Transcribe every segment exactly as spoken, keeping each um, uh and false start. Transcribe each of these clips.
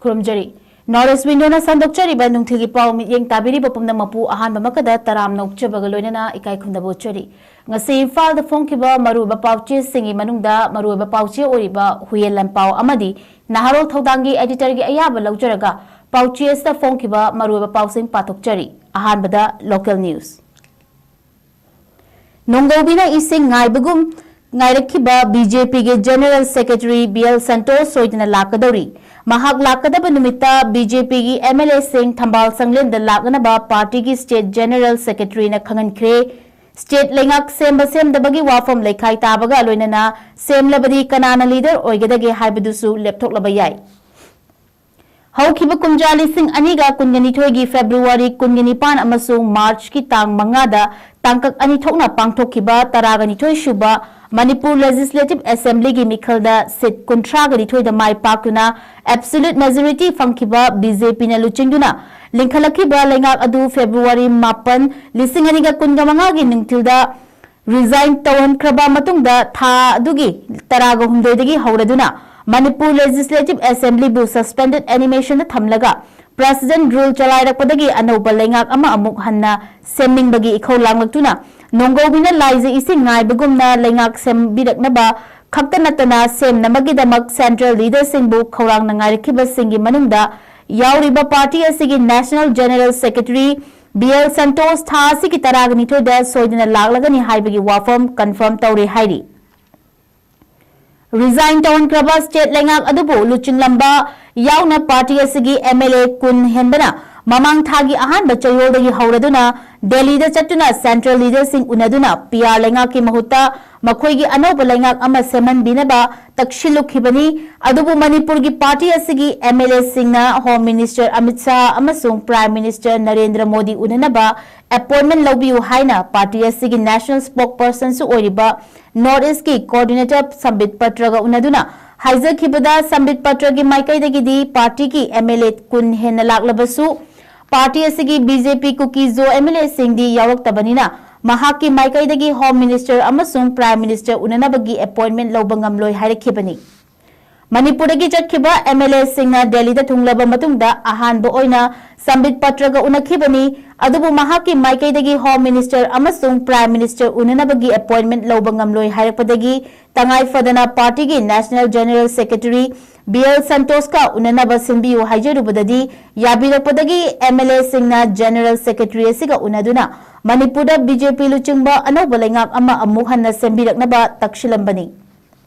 ꯈꯨꯔꯨꯝꯖꯔꯤ꯫ North east ꯋꯤꯟꯗꯣꯅ ꯁꯟꯗꯣꯛꯆꯔꯤꯕ ꯅꯨꯡꯊꯤꯜꯒꯤ ꯄꯥꯎ ꯃꯤꯠꯌꯦꯡ ꯇꯥꯕꯤꯔꯤꯕ ꯄꯨꯝꯅꯃꯛꯄꯨ ꯑꯍꯥꯟꯕꯃꯛꯇꯗ ꯇꯔꯥꯝꯅ ꯑꯣꯛꯆꯕꯒ ꯂꯣꯏꯅꯅ ꯏꯀꯥꯏ ꯈꯨꯝꯅꯕ ꯎꯠꯆꯔꯤ꯫ ꯉꯁꯤ ꯏꯝꯐꯥꯜꯗ ꯐꯣꯡꯈꯤꯕ ꯃꯔꯨꯑꯣꯏꯕ ꯄꯥꯎꯆꯦꯁꯤꯡꯒꯤ ꯃꯅꯨꯡꯗ ꯃꯔꯨꯑꯣꯏꯕ ꯄꯥꯎꯆꯦ ꯑꯣꯏꯔꯤꯕ ꯍꯨꯌꯦꯟ ꯂꯟꯄꯥꯎ ꯑꯃꯗꯤ ꯅꯍꯥꯔꯣꯜ ꯊꯧꯗꯥꯡꯒꯤ ꯑꯦꯗꯤꯇꯔꯒꯤ ꯑꯌꯥꯕ ꯂꯧꯖꯔꯒ ꯄꯥꯎꯆꯦ ꯑꯁꯤꯗ ꯐꯣꯡꯈꯤꯕ ꯃꯔꯨꯑꯣꯏꯕ ꯄꯥꯎꯁꯤꯡ ꯄꯥꯊꯣꯛꯆꯔꯤ꯫ ꯑꯍꯥꯟꯕꯗ ꯂꯣꯀꯦꯜ ꯅ꯭ꯌꯨꯁ꯫ ꯅꯣꯡꯒꯧꯕꯤꯅ ꯏꯁꯤꯡ ꯉꯥꯏꯕꯒꯨꯝ ꯉꯥꯏꯔꯛꯈꯤꯕ ꯕꯤ ꯖꯦ ꯄꯤꯒꯤ general secretary B L Santosh ꯁꯣꯏꯗꯅ ꯂꯥꯛꯀꯗꯧꯔꯤ꯫ ꯃꯍꯥꯛ ꯂꯥꯛꯀꯗꯕ ꯅꯨꯃꯤꯠꯇ ꯕꯤ ꯖꯦ ꯄꯤꯒꯤ ꯑꯦꯝ ꯑꯦꯜ ꯑꯦꯁꯤꯡ ꯊꯝꯕꯥꯜ ꯁꯪꯂꯦꯟꯗ ꯂꯥꯛꯅꯅꯕ ꯄꯥꯔꯇꯤꯒꯤ ꯁ꯭ꯇꯦꯠ ꯖꯦꯅꯔꯦꯜ ꯁꯦꯀ꯭ꯔꯦꯇꯔꯤꯅ ꯈꯪꯍꯟꯈ꯭ꯔꯦ꯫ ꯁ꯭ꯇꯦꯠ ꯂꯩꯉꯥꯛ ꯁꯦꯝꯕ ꯁꯦꯝꯗꯕꯒꯤ ꯋꯥꯐꯝ ꯂꯩꯈꯥꯏ ꯇꯥꯕꯒ ꯂꯣꯏꯅꯅ ꯁꯦꯝꯂꯕꯗꯤ ꯀꯅꯥꯅ ꯂꯤꯗꯔ ꯑꯣꯏꯒꯗꯒꯦ ꯍꯥꯏꯕꯗꯨꯁꯨ ꯂꯦꯞꯊꯣꯛꯂꯕ ꯌꯥꯏ꯫ ꯍꯧꯈꯤꯕ ꯀꯨꯝꯖꯥ ꯂꯤꯁꯤꯡ ꯑꯅꯤꯒ ꯀꯨꯟꯒ ꯅꯤꯊꯣꯏꯒꯤ ꯐꯦꯕ꯭ꯔꯨꯋꯥꯔꯤ ꯀꯨꯟꯒ ꯅꯤꯄꯥꯟ ꯑꯃꯁꯨꯡ ꯃꯥꯔꯆꯀꯤ ꯇꯥꯡ ꯃꯉꯥꯗ ꯇꯥꯡꯀꯛ ꯑꯅꯤ ꯊꯣꯛꯅ ꯄꯥꯡꯊꯣꯛꯈꯤꯕ ꯇꯔꯥꯒ ꯅꯤꯊꯣꯏ ꯁꯨꯕ ꯃꯅꯤꯄꯨꯔ ꯂꯦꯖꯤꯁꯂꯦꯇꯤꯚ ꯑꯦꯁꯦꯝꯕ꯭ꯂꯤꯒꯤ ꯃꯤꯈꯜꯗ ꯁꯤꯠ ꯀꯨꯟꯊ꯭ꯔꯥꯒ ꯅꯤꯊꯣꯏꯗ ꯃꯥꯏ ꯄꯥꯛꯇꯨꯅ ꯑꯦꯕꯁꯣꯂ꯭ꯌꯨꯠ ꯃꯦꯖꯣꯔꯤꯇꯤ ꯐꯪꯈꯤꯕ ꯕꯤ ꯖꯦ ꯄꯤꯅ ꯂꯨꯆꯤꯡꯗꯨꯅ ꯂꯤꯡꯈꯠꯂꯛꯈꯤꯕ ꯂꯩꯉꯥꯛ ꯑꯗꯨ ꯐꯦꯕ꯭ꯔꯨꯋꯥꯔꯤ ꯃꯥꯄꯟ, ꯂꯤꯁꯤꯡ ꯑꯅꯤꯒ ꯀꯨꯟꯒ ꯃꯉꯥꯒꯤ ꯅꯨꯡꯊꯤꯜꯗ ꯔꯤꯖꯥꯏꯟ ꯇꯧꯍꯟꯈ꯭ꯔꯕ ꯃꯇꯨꯡꯗ ꯊꯥ ꯑꯗꯨꯒꯤ ꯇꯔꯥꯒ ꯍꯨꯝꯗꯣꯏꯗꯒꯤ ꯍꯧꯔꯗꯨꯅ ꯃꯅꯤꯄꯨꯔ ꯂꯦꯖꯤꯁꯂꯦꯇꯤꯚ ꯑꯦꯁꯦꯝꯕ꯭ꯂꯤꯕꯨ ꯁꯁꯄꯦꯟꯗꯦꯗ ꯑꯦꯅꯤꯃꯦꯁꯟꯗ ꯊꯝꯂꯒ ꯄ꯭ꯔꯦꯁꯤꯗꯦꯟꯠ ꯔꯨꯜ ꯆꯂꯥꯏꯔꯛꯄꯗꯒꯤ ꯑꯅꯧꯕ ꯂꯩꯉꯥꯛ ꯑꯃ ꯑꯃꯨꯛ ꯍꯟꯅ ꯁꯦꯝꯅꯤꯡꯕꯒꯤ ꯏꯈꯧ ꯂꯥꯡꯂꯛꯇꯨꯅ ꯅꯣꯡꯒꯧꯕꯤꯅ ꯂꯥꯏꯖ ꯏꯁꯤꯡ ꯉꯥꯏꯕꯒꯨꯝꯅ ꯂꯩꯉꯥꯛ ꯁꯦꯝꯕꯤꯔꯛꯅꯕ ꯈꯛꯇ ꯅꯠꯇꯅ ꯁꯦꯝꯅꯕꯒꯤꯗꯃꯛ ꯁꯦꯟꯇ꯭ꯔꯦꯜ ꯂꯤꯗꯔꯁꯤꯡꯕꯨ ꯈꯧꯔꯥꯡꯅ ꯉꯥꯏꯔꯛꯈꯤꯕꯁꯤꯡꯒꯤ ꯃꯅꯨꯡꯗ ꯌꯥꯎꯔꯤꯕ ꯄꯥꯔꯇꯤ ꯑꯁꯤꯒꯤ national general secretary B L Santosh ꯊꯥ ꯑꯁꯤꯒꯤ ꯇꯔꯥꯒ ꯅꯤꯊꯣꯏꯗ ꯁꯣꯏꯗꯅ ꯂꯥꯛꯂꯒꯅꯤ ꯍꯥꯏꯕꯒꯤ ꯋꯥꯐꯝ ꯀꯟꯐꯥꯔꯝ ꯇꯧꯔꯦ ꯍꯥꯏꯔꯤ꯫ ꯔꯤꯖꯥꯏꯟ ꯇꯧꯍꯟꯈ꯭ꯔꯕ ꯁ꯭ꯇꯦꯠ ꯂꯩꯉꯥꯛ ꯑꯗꯨꯕꯨ ꯂꯨꯆꯤꯡꯂꯝꯕ ꯌꯥꯎꯅ ꯄꯥꯔꯇꯤ ꯑꯁꯤꯒꯤ ꯑꯦꯝ ꯑꯦꯜ ꯑꯦ ꯀꯨꯟ ꯍꯦꯟꯕꯅ ꯃꯃꯥꯡ ꯊꯥꯒꯤ ꯑꯍꯥꯟꯕ ꯆꯌꯣꯜꯗꯒꯤ ꯍꯧꯔꯗꯨꯅ ꯗꯦꯜꯂꯤꯗ ꯆꯠꯇꯨꯅ ꯁꯦꯟꯇ꯭ꯔꯦꯜ ꯂꯤꯗꯔꯁꯤꯡ ꯎꯅꯗꯨꯅ ꯄꯤ ꯑꯥꯔ ꯂꯩꯉꯥꯛꯀꯤ ꯃꯍꯨꯠꯇ ꯃꯈꯣꯏꯒꯤ ꯑꯅꯧꯕ ꯂꯩꯉꯥꯛ ꯑꯃ ꯁꯦꯝꯍꯟꯕꯤꯅꯕ ꯇꯛꯁꯤꯜꯂꯨꯈꯤꯕꯅꯤ꯫ ꯑꯗꯨꯕꯨ ꯃꯅꯤꯄꯨꯔꯒꯤ ꯄꯥꯔꯇꯤ ꯑꯁꯤꯒꯤ ꯑꯦꯝ ꯑꯦꯜ ꯑꯦꯁꯤꯡꯅ ꯍꯣꯝ ꯃꯤꯅꯤꯁꯇꯔ ꯑꯃꯤꯠ ꯁꯥꯍ ꯑꯃꯁꯨꯡ ꯄ꯭ꯔꯥꯏꯝ ꯃꯤꯅꯤꯁꯇꯔ ꯅꯔꯦꯟꯗ꯭ꯔ ꯃꯣꯗꯤ ꯎꯅꯅꯕ ꯑꯦꯄꯣꯏꯟꯃꯦꯟꯠ ꯂꯧꯕꯤꯌꯨ ꯍꯥꯏꯅ ꯄꯥꯔꯇꯤ ꯑꯁꯤꯒꯤ ꯅꯦꯁꯅꯦꯜ ꯁ꯭ꯄꯣꯛꯄꯔꯁꯟꯁꯨ ꯑꯣꯏꯔꯤꯕ ꯅꯣꯔꯠ ꯏꯁ꯭ꯠꯀꯤ ꯀꯣꯑꯣꯔꯗꯤꯅꯦꯇꯔ ꯁꯝꯕꯤꯠ ꯄꯇ꯭ꯔꯒ ꯎꯅꯗꯨꯅ ꯍꯥꯏꯖꯈꯤꯕꯗ, ꯁꯝꯕꯤꯠ ꯄꯇ꯭ꯔꯒꯤ ꯃꯥꯏꯀꯩꯗꯒꯤꯗꯤ ꯄꯥꯔꯇꯤꯒꯤ ꯑꯦꯝ ꯑꯦꯜ ꯑꯦ ꯀꯨꯟ ꯍꯦꯟꯅ ꯂꯥꯛꯂꯕꯁꯨ ꯄꯥꯔꯇꯤ ꯑꯁꯤꯒꯤ ꯕꯤ ꯖꯦ ꯄꯤ ꯀꯨꯀꯤꯖꯣ ꯑꯦꯝ ꯑꯦꯜ ꯑꯦꯁꯤꯡꯗꯤ ꯌꯥꯎꯔꯛꯇꯕꯅꯤꯅ ꯃꯍꯥꯛꯀꯤ ꯃꯥꯏꯀꯩꯗꯒꯤ ꯍꯣꯝ ꯃꯤꯅꯤꯁꯇꯔ ꯑꯃꯁꯨꯡ ꯄ꯭ꯔꯥꯏꯝ ꯃꯤꯅꯤꯁꯇꯔ ꯎꯅꯅꯕꯒꯤ ꯑꯦꯄꯣꯏꯟꯃꯦꯟꯠ ꯂꯧꯕ ꯉꯝꯂꯣꯏ ꯍꯥꯏꯔꯛꯈꯤꯕꯅꯤ꯫ ꯃꯅꯤꯄꯨꯔꯗꯒꯤ ꯆꯠꯈꯤꯕ MLAꯁꯤꯡꯅ ꯗꯦꯜꯂꯤꯗ ꯊꯨꯡꯂꯕ ꯃꯇꯨꯡꯗ ꯑꯍꯥꯟꯕ ꯑꯣꯏꯅ ꯁꯝꯕꯤꯠ ꯄꯇ꯭ꯔꯒ ꯎꯅꯈꯤꯕꯅꯤ꯫ ꯑꯗꯨꯕꯨ ꯃꯍꯥꯛꯀꯤ ꯃꯥꯏꯀꯩꯗꯒꯤ Home Minister ꯑꯃꯁꯨꯡ Prime Minister ꯎꯅꯅꯕꯒꯤ appointment ꯂꯧꯕ ꯉꯝꯂꯣꯏ ꯍꯥꯏꯔꯛꯄꯗꯒꯤ ꯇꯉꯥꯏ ꯐꯗꯅ partyꯒꯤ National General Secretary B L ꯁꯟꯇꯣꯁꯀ ꯎꯅꯅꯕ ꯁꯤꯟꯕꯤꯌꯨ ꯍꯥꯏꯖꯔꯨꯕꯗꯗꯤ ꯌꯥꯕꯤꯔꯛꯄꯗꯒꯤ MLAꯁꯤꯡꯅ General Secretary ꯑꯁꯤꯒ ꯎꯅꯗꯨꯅ ꯃꯅꯤꯄꯨꯔꯗ BJP ꯂꯨꯆꯤꯡꯕ ꯑꯅꯧꯕ ꯂꯩꯉꯥꯛ ꯑꯃ ꯑꯃꯨꯛ ꯍꯟꯅ ꯁꯦꯝꯕꯤꯔꯛꯅꯕ ꯇꯛꯁꯤꯜꯂꯝꯕꯅꯤ꯫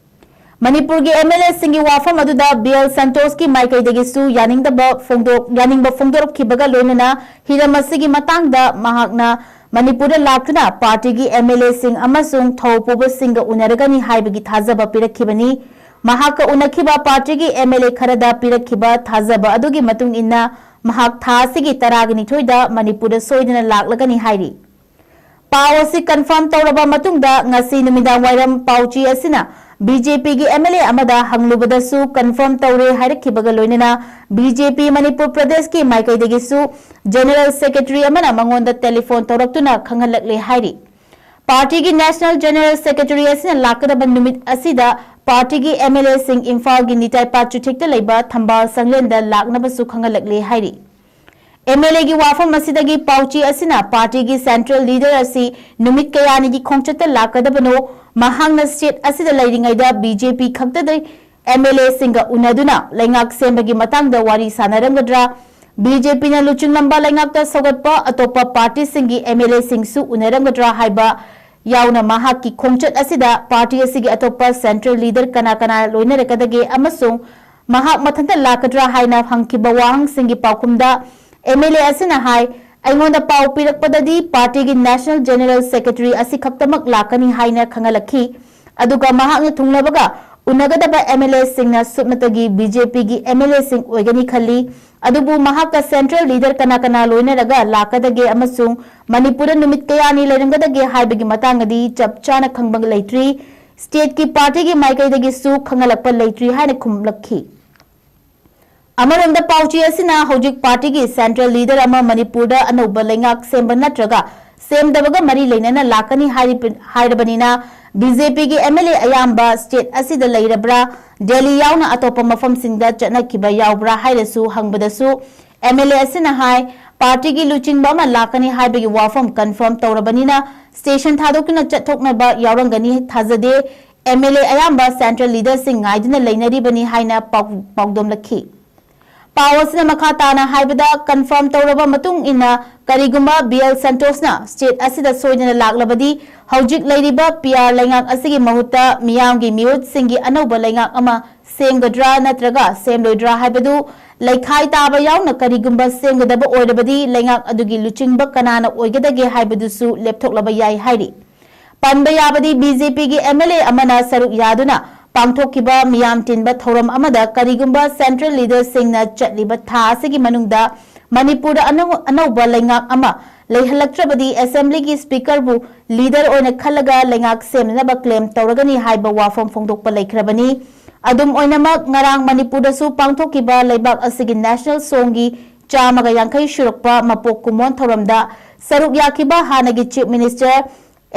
ꯃꯅꯤꯄꯨꯔꯒꯤ MLAꯁꯤꯡꯒꯤ ꯋꯥꯐꯝ ꯑꯗꯨꯗ B L ꯁꯟꯇꯣꯁꯀꯤ ꯃꯥꯏꯀꯩꯗꯒꯤꯁꯨ ꯌꯥꯅꯤꯡꯗꯕ ꯐꯣꯡꯗꯣꯛ-, ꯌꯥꯅꯤꯡꯕ ꯐꯣꯡꯗꯣꯔꯛꯈꯤꯕꯒ ꯂꯣꯏꯅꯅ ꯍꯤꯔꯝ ꯑꯁꯤꯒꯤ ꯃꯇꯥꯡꯗ ꯃꯍꯥꯛꯅ ꯃꯅꯤꯄꯨꯔꯗ ꯂꯥꯛꯇꯨꯅ partyꯒꯤ MLAꯁꯤꯡ ꯑꯃꯁꯨꯡ ꯊꯧ ꯄꯨꯕꯁꯤꯡꯒ ꯎꯅꯔꯒꯅꯤ ꯍꯥꯏꯕꯒꯤ ꯊꯥꯖꯕ ꯄꯤꯔꯛꯈꯤꯕꯅꯤ꯫ ꯃꯍꯥꯛꯀ ꯎꯅꯈꯤꯕ partyꯒꯤ MLA ꯈꯔꯗ ꯄꯤꯔꯛꯈꯤꯕ ꯊꯥꯖꯕ ꯑꯗꯨꯒꯤ ꯃꯇꯨꯡ ꯏꯟꯅ ꯃꯍꯥꯛ ꯊꯥ ꯑꯁꯤꯒꯤ ꯇꯔꯥꯅꯤꯊꯣꯏꯗ ꯃꯅꯤꯄꯨꯔꯗ ꯁꯣꯏꯗꯅ ꯂꯥꯛꯂꯒꯅꯤ ꯍꯥꯏꯔꯤ꯫ ꯄꯥꯎ ꯑꯁꯤ confirm ꯇꯧꯔꯕ ꯃꯇꯨꯡꯗ ꯉꯁꯤ ꯅꯨꯃꯤꯗꯥꯡ ꯋꯥꯏꯔꯝ ꯄꯥꯎꯆꯦ ꯑꯁꯤꯅ BJPꯒꯤ MLA ꯑꯃꯗ ꯍꯪꯂꯨꯕꯗꯁꯨ confirm ꯇꯧꯔꯦ ꯍꯥꯏꯔꯛꯈꯤꯕꯒ ꯂꯣꯏꯅꯅ BJP ꯃꯅꯤꯄꯨꯔ ꯄ꯭ꯔꯗꯦꯁꯀꯤ ꯃꯥꯏꯀꯩꯗꯒꯤꯁꯨ General Secretary ꯑꯃꯅ ꯃꯉꯣꯟꯗ telephone ꯇꯧꯔꯛꯇꯨꯅ ꯈꯪꯍꯜꯂꯛꯂꯦ ꯍꯥꯏꯔꯤ꯫ Partyꯒꯤ National General Secretary ꯑꯁꯤꯅ ꯂꯥꯛꯀꯗꯕ ꯅꯨꯃꯤꯠ ꯑꯁꯤꯗ partyꯒꯤ MLAꯁꯤꯡ ꯏꯝꯐꯥꯜꯒꯤ ꯅꯤꯇꯥꯏ ꯄꯥꯠ ꯆꯨꯊꯦꯛꯇ ꯂꯩꯕ ꯊꯝꯕꯥꯜ ꯁꯪꯂꯦꯟꯗ ꯂꯥꯛꯅꯕꯁꯨ ꯈꯪꯍꯜꯂꯛꯂꯦ ꯍꯥꯏꯔꯤ꯫ MLAꯒꯤ ꯋꯥꯐꯝ ꯑꯁꯤꯗꯒꯤ ꯄꯥꯎꯆꯦ ꯑꯁꯤꯅ partyꯒꯤ central leader ꯑꯁꯤ ꯅꯨꯃꯤꯠ ꯀꯌꯥꯅꯤꯒꯤ ꯈꯣꯡꯆꯠꯇ ꯂꯥꯛꯀꯗꯕꯅꯣ, ꯃꯍꯥꯛꯅ state ꯑꯁꯤꯗ ꯂꯩꯔꯤꯉꯩꯗ BJP ꯈꯛꯇꯗ MLAꯁꯤꯡꯒ ꯎꯅꯗꯨꯅ ꯂꯩꯉꯥꯛ ꯁꯦꯝꯕꯒꯤ ꯃꯇꯥꯡꯗ ꯋꯥꯔꯤ ꯁꯥꯟꯅꯔꯝꯒꯗ꯭ꯔꯥ, BJPꯅ ꯂꯨꯆꯤꯡꯂꯝꯕ ꯂꯩꯉꯥꯛꯇ ꯁꯧꯒꯠꯄ ꯑꯇꯣꯞꯄ partyꯁꯤꯡꯒꯤ MLAꯁꯤꯡꯁꯨ ꯎꯅꯔꯝꯒꯗ꯭ꯔꯥ ꯍꯥꯏꯕ ꯌꯥꯎꯅ ꯃꯍꯥꯛꯀꯤ ꯈꯣꯡꯆꯠ ꯑꯁꯤꯗ party ꯑꯁꯤꯒꯤ ꯑꯇꯣꯞꯄ central leader ꯀꯅꯥ ꯀꯅꯥ ꯂꯣꯏꯅꯔꯛꯀꯗꯒꯦ ꯑꯃꯁꯨꯡ ꯃꯍꯥꯛ ꯃꯊꯟꯇ ꯂꯥꯛꯀꯗ꯭ꯔꯥ ꯍꯥꯏꯅ ꯍꯪꯈꯤꯕ ꯋꯥꯍꯪꯁꯤꯡꯒꯤ ꯄꯥꯎꯈꯨꯝꯗ MLA ꯑꯁꯤꯅ ꯍꯥꯏ, "ꯑꯩꯉꯣꯟꯗ ꯄꯥꯎ ꯄꯤꯔꯛꯄꯗꯗꯤ partyꯒꯤ National General Secretary ꯑꯁꯤ ꯈꯛꯇꯃꯛ ꯂꯥꯛꯀꯅꯤ ꯍꯥꯏꯅ ꯈꯪꯍꯜꯂꯛꯈꯤ꯫ ꯑꯗꯨꯒ ꯃꯍꯥꯛꯅ ꯊꯨꯡꯂꯕꯒ ꯎꯅꯒꯗꯕ MLAꯁꯤꯡꯅ ꯁꯨꯞꯅꯇꯒꯤ BJPꯒꯤ MLAꯁꯤꯡ ꯑꯣꯏꯒꯅꯤ ꯈꯜꯂꯤ꯫ ꯑꯗꯨꯕꯨ ꯃꯍꯥꯛꯀ central leader ꯀꯅꯥ ꯀꯅꯥ ꯂꯣꯏꯅꯔꯒ ꯂꯥꯛꯀꯗꯒꯦ ꯑꯃꯁꯨꯡ ꯃꯅꯤꯄꯨꯔꯗ ꯅꯨꯃꯤꯠ ꯀꯌꯥꯅꯤ ꯂꯩꯔꯝꯒꯗꯒꯦ ꯍꯥꯏꯕꯒꯤ ꯃꯇꯥꯡꯗꯗꯤ ꯆꯞ ꯆꯥꯅ ꯈꯪꯕ ꯂꯩꯇ꯭ꯔꯤ꯫ Stateꯀꯤ partyꯒꯤ ꯃꯥꯏꯀꯩꯗꯒꯤꯁꯨ ꯈꯪꯍꯜꯂꯛꯄ ꯂꯩꯇ꯭ꯔꯤ" ꯍꯥꯏꯅ ꯈꯨꯝꯂꯛꯈꯤ꯫ ꯑꯃꯔꯣꯝꯗ ꯄꯥꯎꯆꯦ ꯑꯁꯤꯅ ꯍꯧꯖꯤꯛ partyꯒꯤ central leader ꯑꯃ ꯃꯅꯤꯄꯨꯔꯗ ꯑꯅꯧꯕ ꯂꯩꯉꯥꯛ ꯁꯦꯝꯕ ꯅꯠꯇ꯭ꯔꯒ ꯁꯦꯝꯗꯕꯒ ꯃꯔꯤ ꯂꯩꯅꯅ ꯂꯥꯛꯀꯅꯤ ꯍꯥꯏꯔꯤꯕ-, ꯍꯥꯏꯔꯕꯅꯤꯅ ꯕꯤ ꯖꯦ ꯄꯤꯒꯤ ꯑꯦꯝ ꯑꯦꯜ ꯑꯦ ꯑꯌꯥꯝꯕ ꯁ꯭ꯇꯦꯠ ꯑꯁꯤꯗ ꯂꯩꯔꯕ꯭ꯔꯥ, ꯗꯦꯜꯂꯤ ꯌꯥꯎꯅ ꯑꯇꯣꯞꯄ ꯃꯐꯝꯁꯤꯡꯗ ꯆꯠꯅꯈꯤꯕ ꯌꯥꯎꯕ꯭ꯔꯥ ꯍꯥꯏꯔꯁꯨ ꯍꯪꯕꯗꯁꯨ ꯑꯦꯝ ꯑꯦꯜ ꯑꯦ ꯑꯁꯤꯅ ꯍꯥꯏ, ꯄꯥꯔꯇꯤꯒꯤ ꯂꯨꯆꯤꯡꯕ ꯑꯃ ꯂꯥꯛꯀꯅꯤ ꯍꯥꯏꯕꯒꯤ ꯋꯥꯐꯝ ꯀꯟꯐꯥꯔꯝ ꯇꯧꯔꯕꯅꯤꯅ ꯁ꯭ꯇꯦꯁꯟ ꯊꯥꯗꯣꯛꯇꯨꯅ ꯆꯠꯊꯣꯛꯅꯕ ꯌꯥꯎꯔꯝꯒꯅꯤ ꯊꯥꯖꯗꯦ꯫ ꯑꯦꯝ ꯑꯦꯜ ꯑꯦ ꯑꯌꯥꯝꯕ ꯁꯦꯟꯇ꯭ꯔꯦꯜ ꯂꯤꯗꯔꯁꯤꯡ ꯉꯥꯏꯗꯨꯅ ꯂꯩꯅꯔꯤꯕꯅꯤ ꯍꯥꯏꯅ ꯄꯥꯎ-, ꯄꯥꯎꯗꯝꯂꯛꯈꯤ꯫ ꯄꯥꯎ ꯑꯁꯤꯅ ꯃꯈꯥ ꯇꯥꯅ ꯍꯥꯏꯕꯗ, ꯀꯟꯐꯥꯔꯝ ꯇꯧꯔꯕ ꯃꯇꯨꯡ ꯏꯟꯅ ꯀꯔꯤꯒꯨꯝꯕ ꯕꯤ ꯑꯦꯜ ꯁꯟꯇꯣꯁꯅ ꯁ꯭ꯇꯦꯠ ꯑꯁꯤꯗ ꯁꯣꯏꯗꯅ ꯂꯥꯛꯂꯕꯗꯤ ꯍꯧꯖꯤꯛ ꯂꯩꯔꯤꯕ ꯄꯤ ꯑꯥꯔ ꯂꯩꯉꯥꯛ ꯑꯁꯤꯒꯤ ꯃꯍꯨꯠꯇ ꯃꯤꯌꯥꯝꯒꯤ ꯃꯤꯍꯨꯠꯁꯤꯡꯒꯤ ꯑꯅꯧꯕ ꯂꯩꯉꯥꯛ ꯑꯃ ꯁꯦꯝꯒꯗ꯭ꯔꯥ ꯅꯠꯇ꯭ꯔꯒ ꯁꯦꯝꯂꯣꯏꯗ꯭ꯔꯥ ꯍꯥꯏꯕꯗꯨ ꯂꯩꯈꯥꯏ ꯇꯥꯕ ꯌꯥꯎꯅ ꯀꯔꯤꯒꯨꯝꯕ ꯁꯦꯝꯒꯗꯕ ꯑꯣꯏꯔꯕꯗꯤ ꯂꯩꯉꯥꯛ ꯑꯗꯨꯒꯤ ꯂꯨꯆꯤꯡꯕ ꯀꯅꯥꯅ ꯑꯣꯏꯒꯗꯒꯦ ꯍꯥꯏꯕꯗꯨꯁꯨ ꯂꯦꯞꯊꯣꯛꯂꯕ ꯌꯥꯏ ꯍꯥꯏꯔꯤ꯫ ꯄꯟꯕ ꯌꯥꯕꯗꯤ, ꯕꯤ ꯖꯦ ꯄꯤꯒꯤ ꯑꯦꯝ ꯑꯦꯜ ꯑꯦ ꯑꯃꯅ ꯁꯔꯨꯛ ꯌꯥꯗꯨꯅ ꯄꯥꯡꯊꯣꯛꯈꯤꯕ ꯃꯤꯌꯥꯝ ꯇꯤꯟꯕ ꯊꯧꯔꯝ ꯑꯃꯗ ꯀꯔꯤꯒꯨꯝꯕ ꯁꯦꯟꯇ꯭ꯔꯦꯜ ꯂꯤꯗꯔꯁꯤꯡꯅ ꯆꯠꯂꯤꯕ ꯊꯥ ꯑꯁꯤꯒꯤ ꯃꯅꯨꯡꯗ ꯃꯅꯤꯄꯨꯔꯗ ꯑꯅꯧ-, ꯑꯅꯧꯕ ꯂꯩꯉꯥꯛ ꯑꯃ ꯂꯩꯍꯜꯂꯛꯇ꯭ꯔꯕꯗꯤ ꯑꯦꯁꯦꯝꯕ꯭ꯂꯤꯒꯤ ꯁ꯭ꯄꯤꯀꯔꯕꯨ ꯂꯤꯗꯔ ꯑꯣꯏꯅ ꯈꯜꯂꯒ ꯂꯩꯉꯥꯛ ꯁꯦꯝꯅꯅꯕ ꯀ꯭ꯂꯦꯝ ꯇꯧꯔꯒꯅꯤ ꯍꯥꯏꯕ ꯋꯥꯐꯝ ꯐꯣꯡꯗꯣꯛꯄ ꯂꯩꯈ꯭ꯔꯕꯅꯤ꯫ ꯑꯗꯨꯝ ꯑꯣꯏꯅꯃꯛ, ꯉꯔꯥꯡ ꯃꯅꯤꯄꯨꯔꯗꯁꯨ ꯄꯥꯡꯊꯣꯛꯈꯤꯕ ꯂꯩꯕꯥꯛ ꯑꯁꯤꯒꯤ ꯅꯦꯁꯅꯦꯜ ꯁꯣꯡꯒꯤ ꯆꯥꯝꯃꯒ ꯌꯥꯡꯈꯩ ꯁꯨꯔꯛꯄ ꯃꯄꯣꯛ ꯀꯨꯝꯑꯣꯟ ꯊꯧꯔꯝꯗ ꯁꯔꯨꯛ ꯌꯥꯈꯤꯕ ꯍꯥꯟꯅꯒꯤ ꯆꯤꯐ ꯃꯤꯅꯤꯁꯇꯔ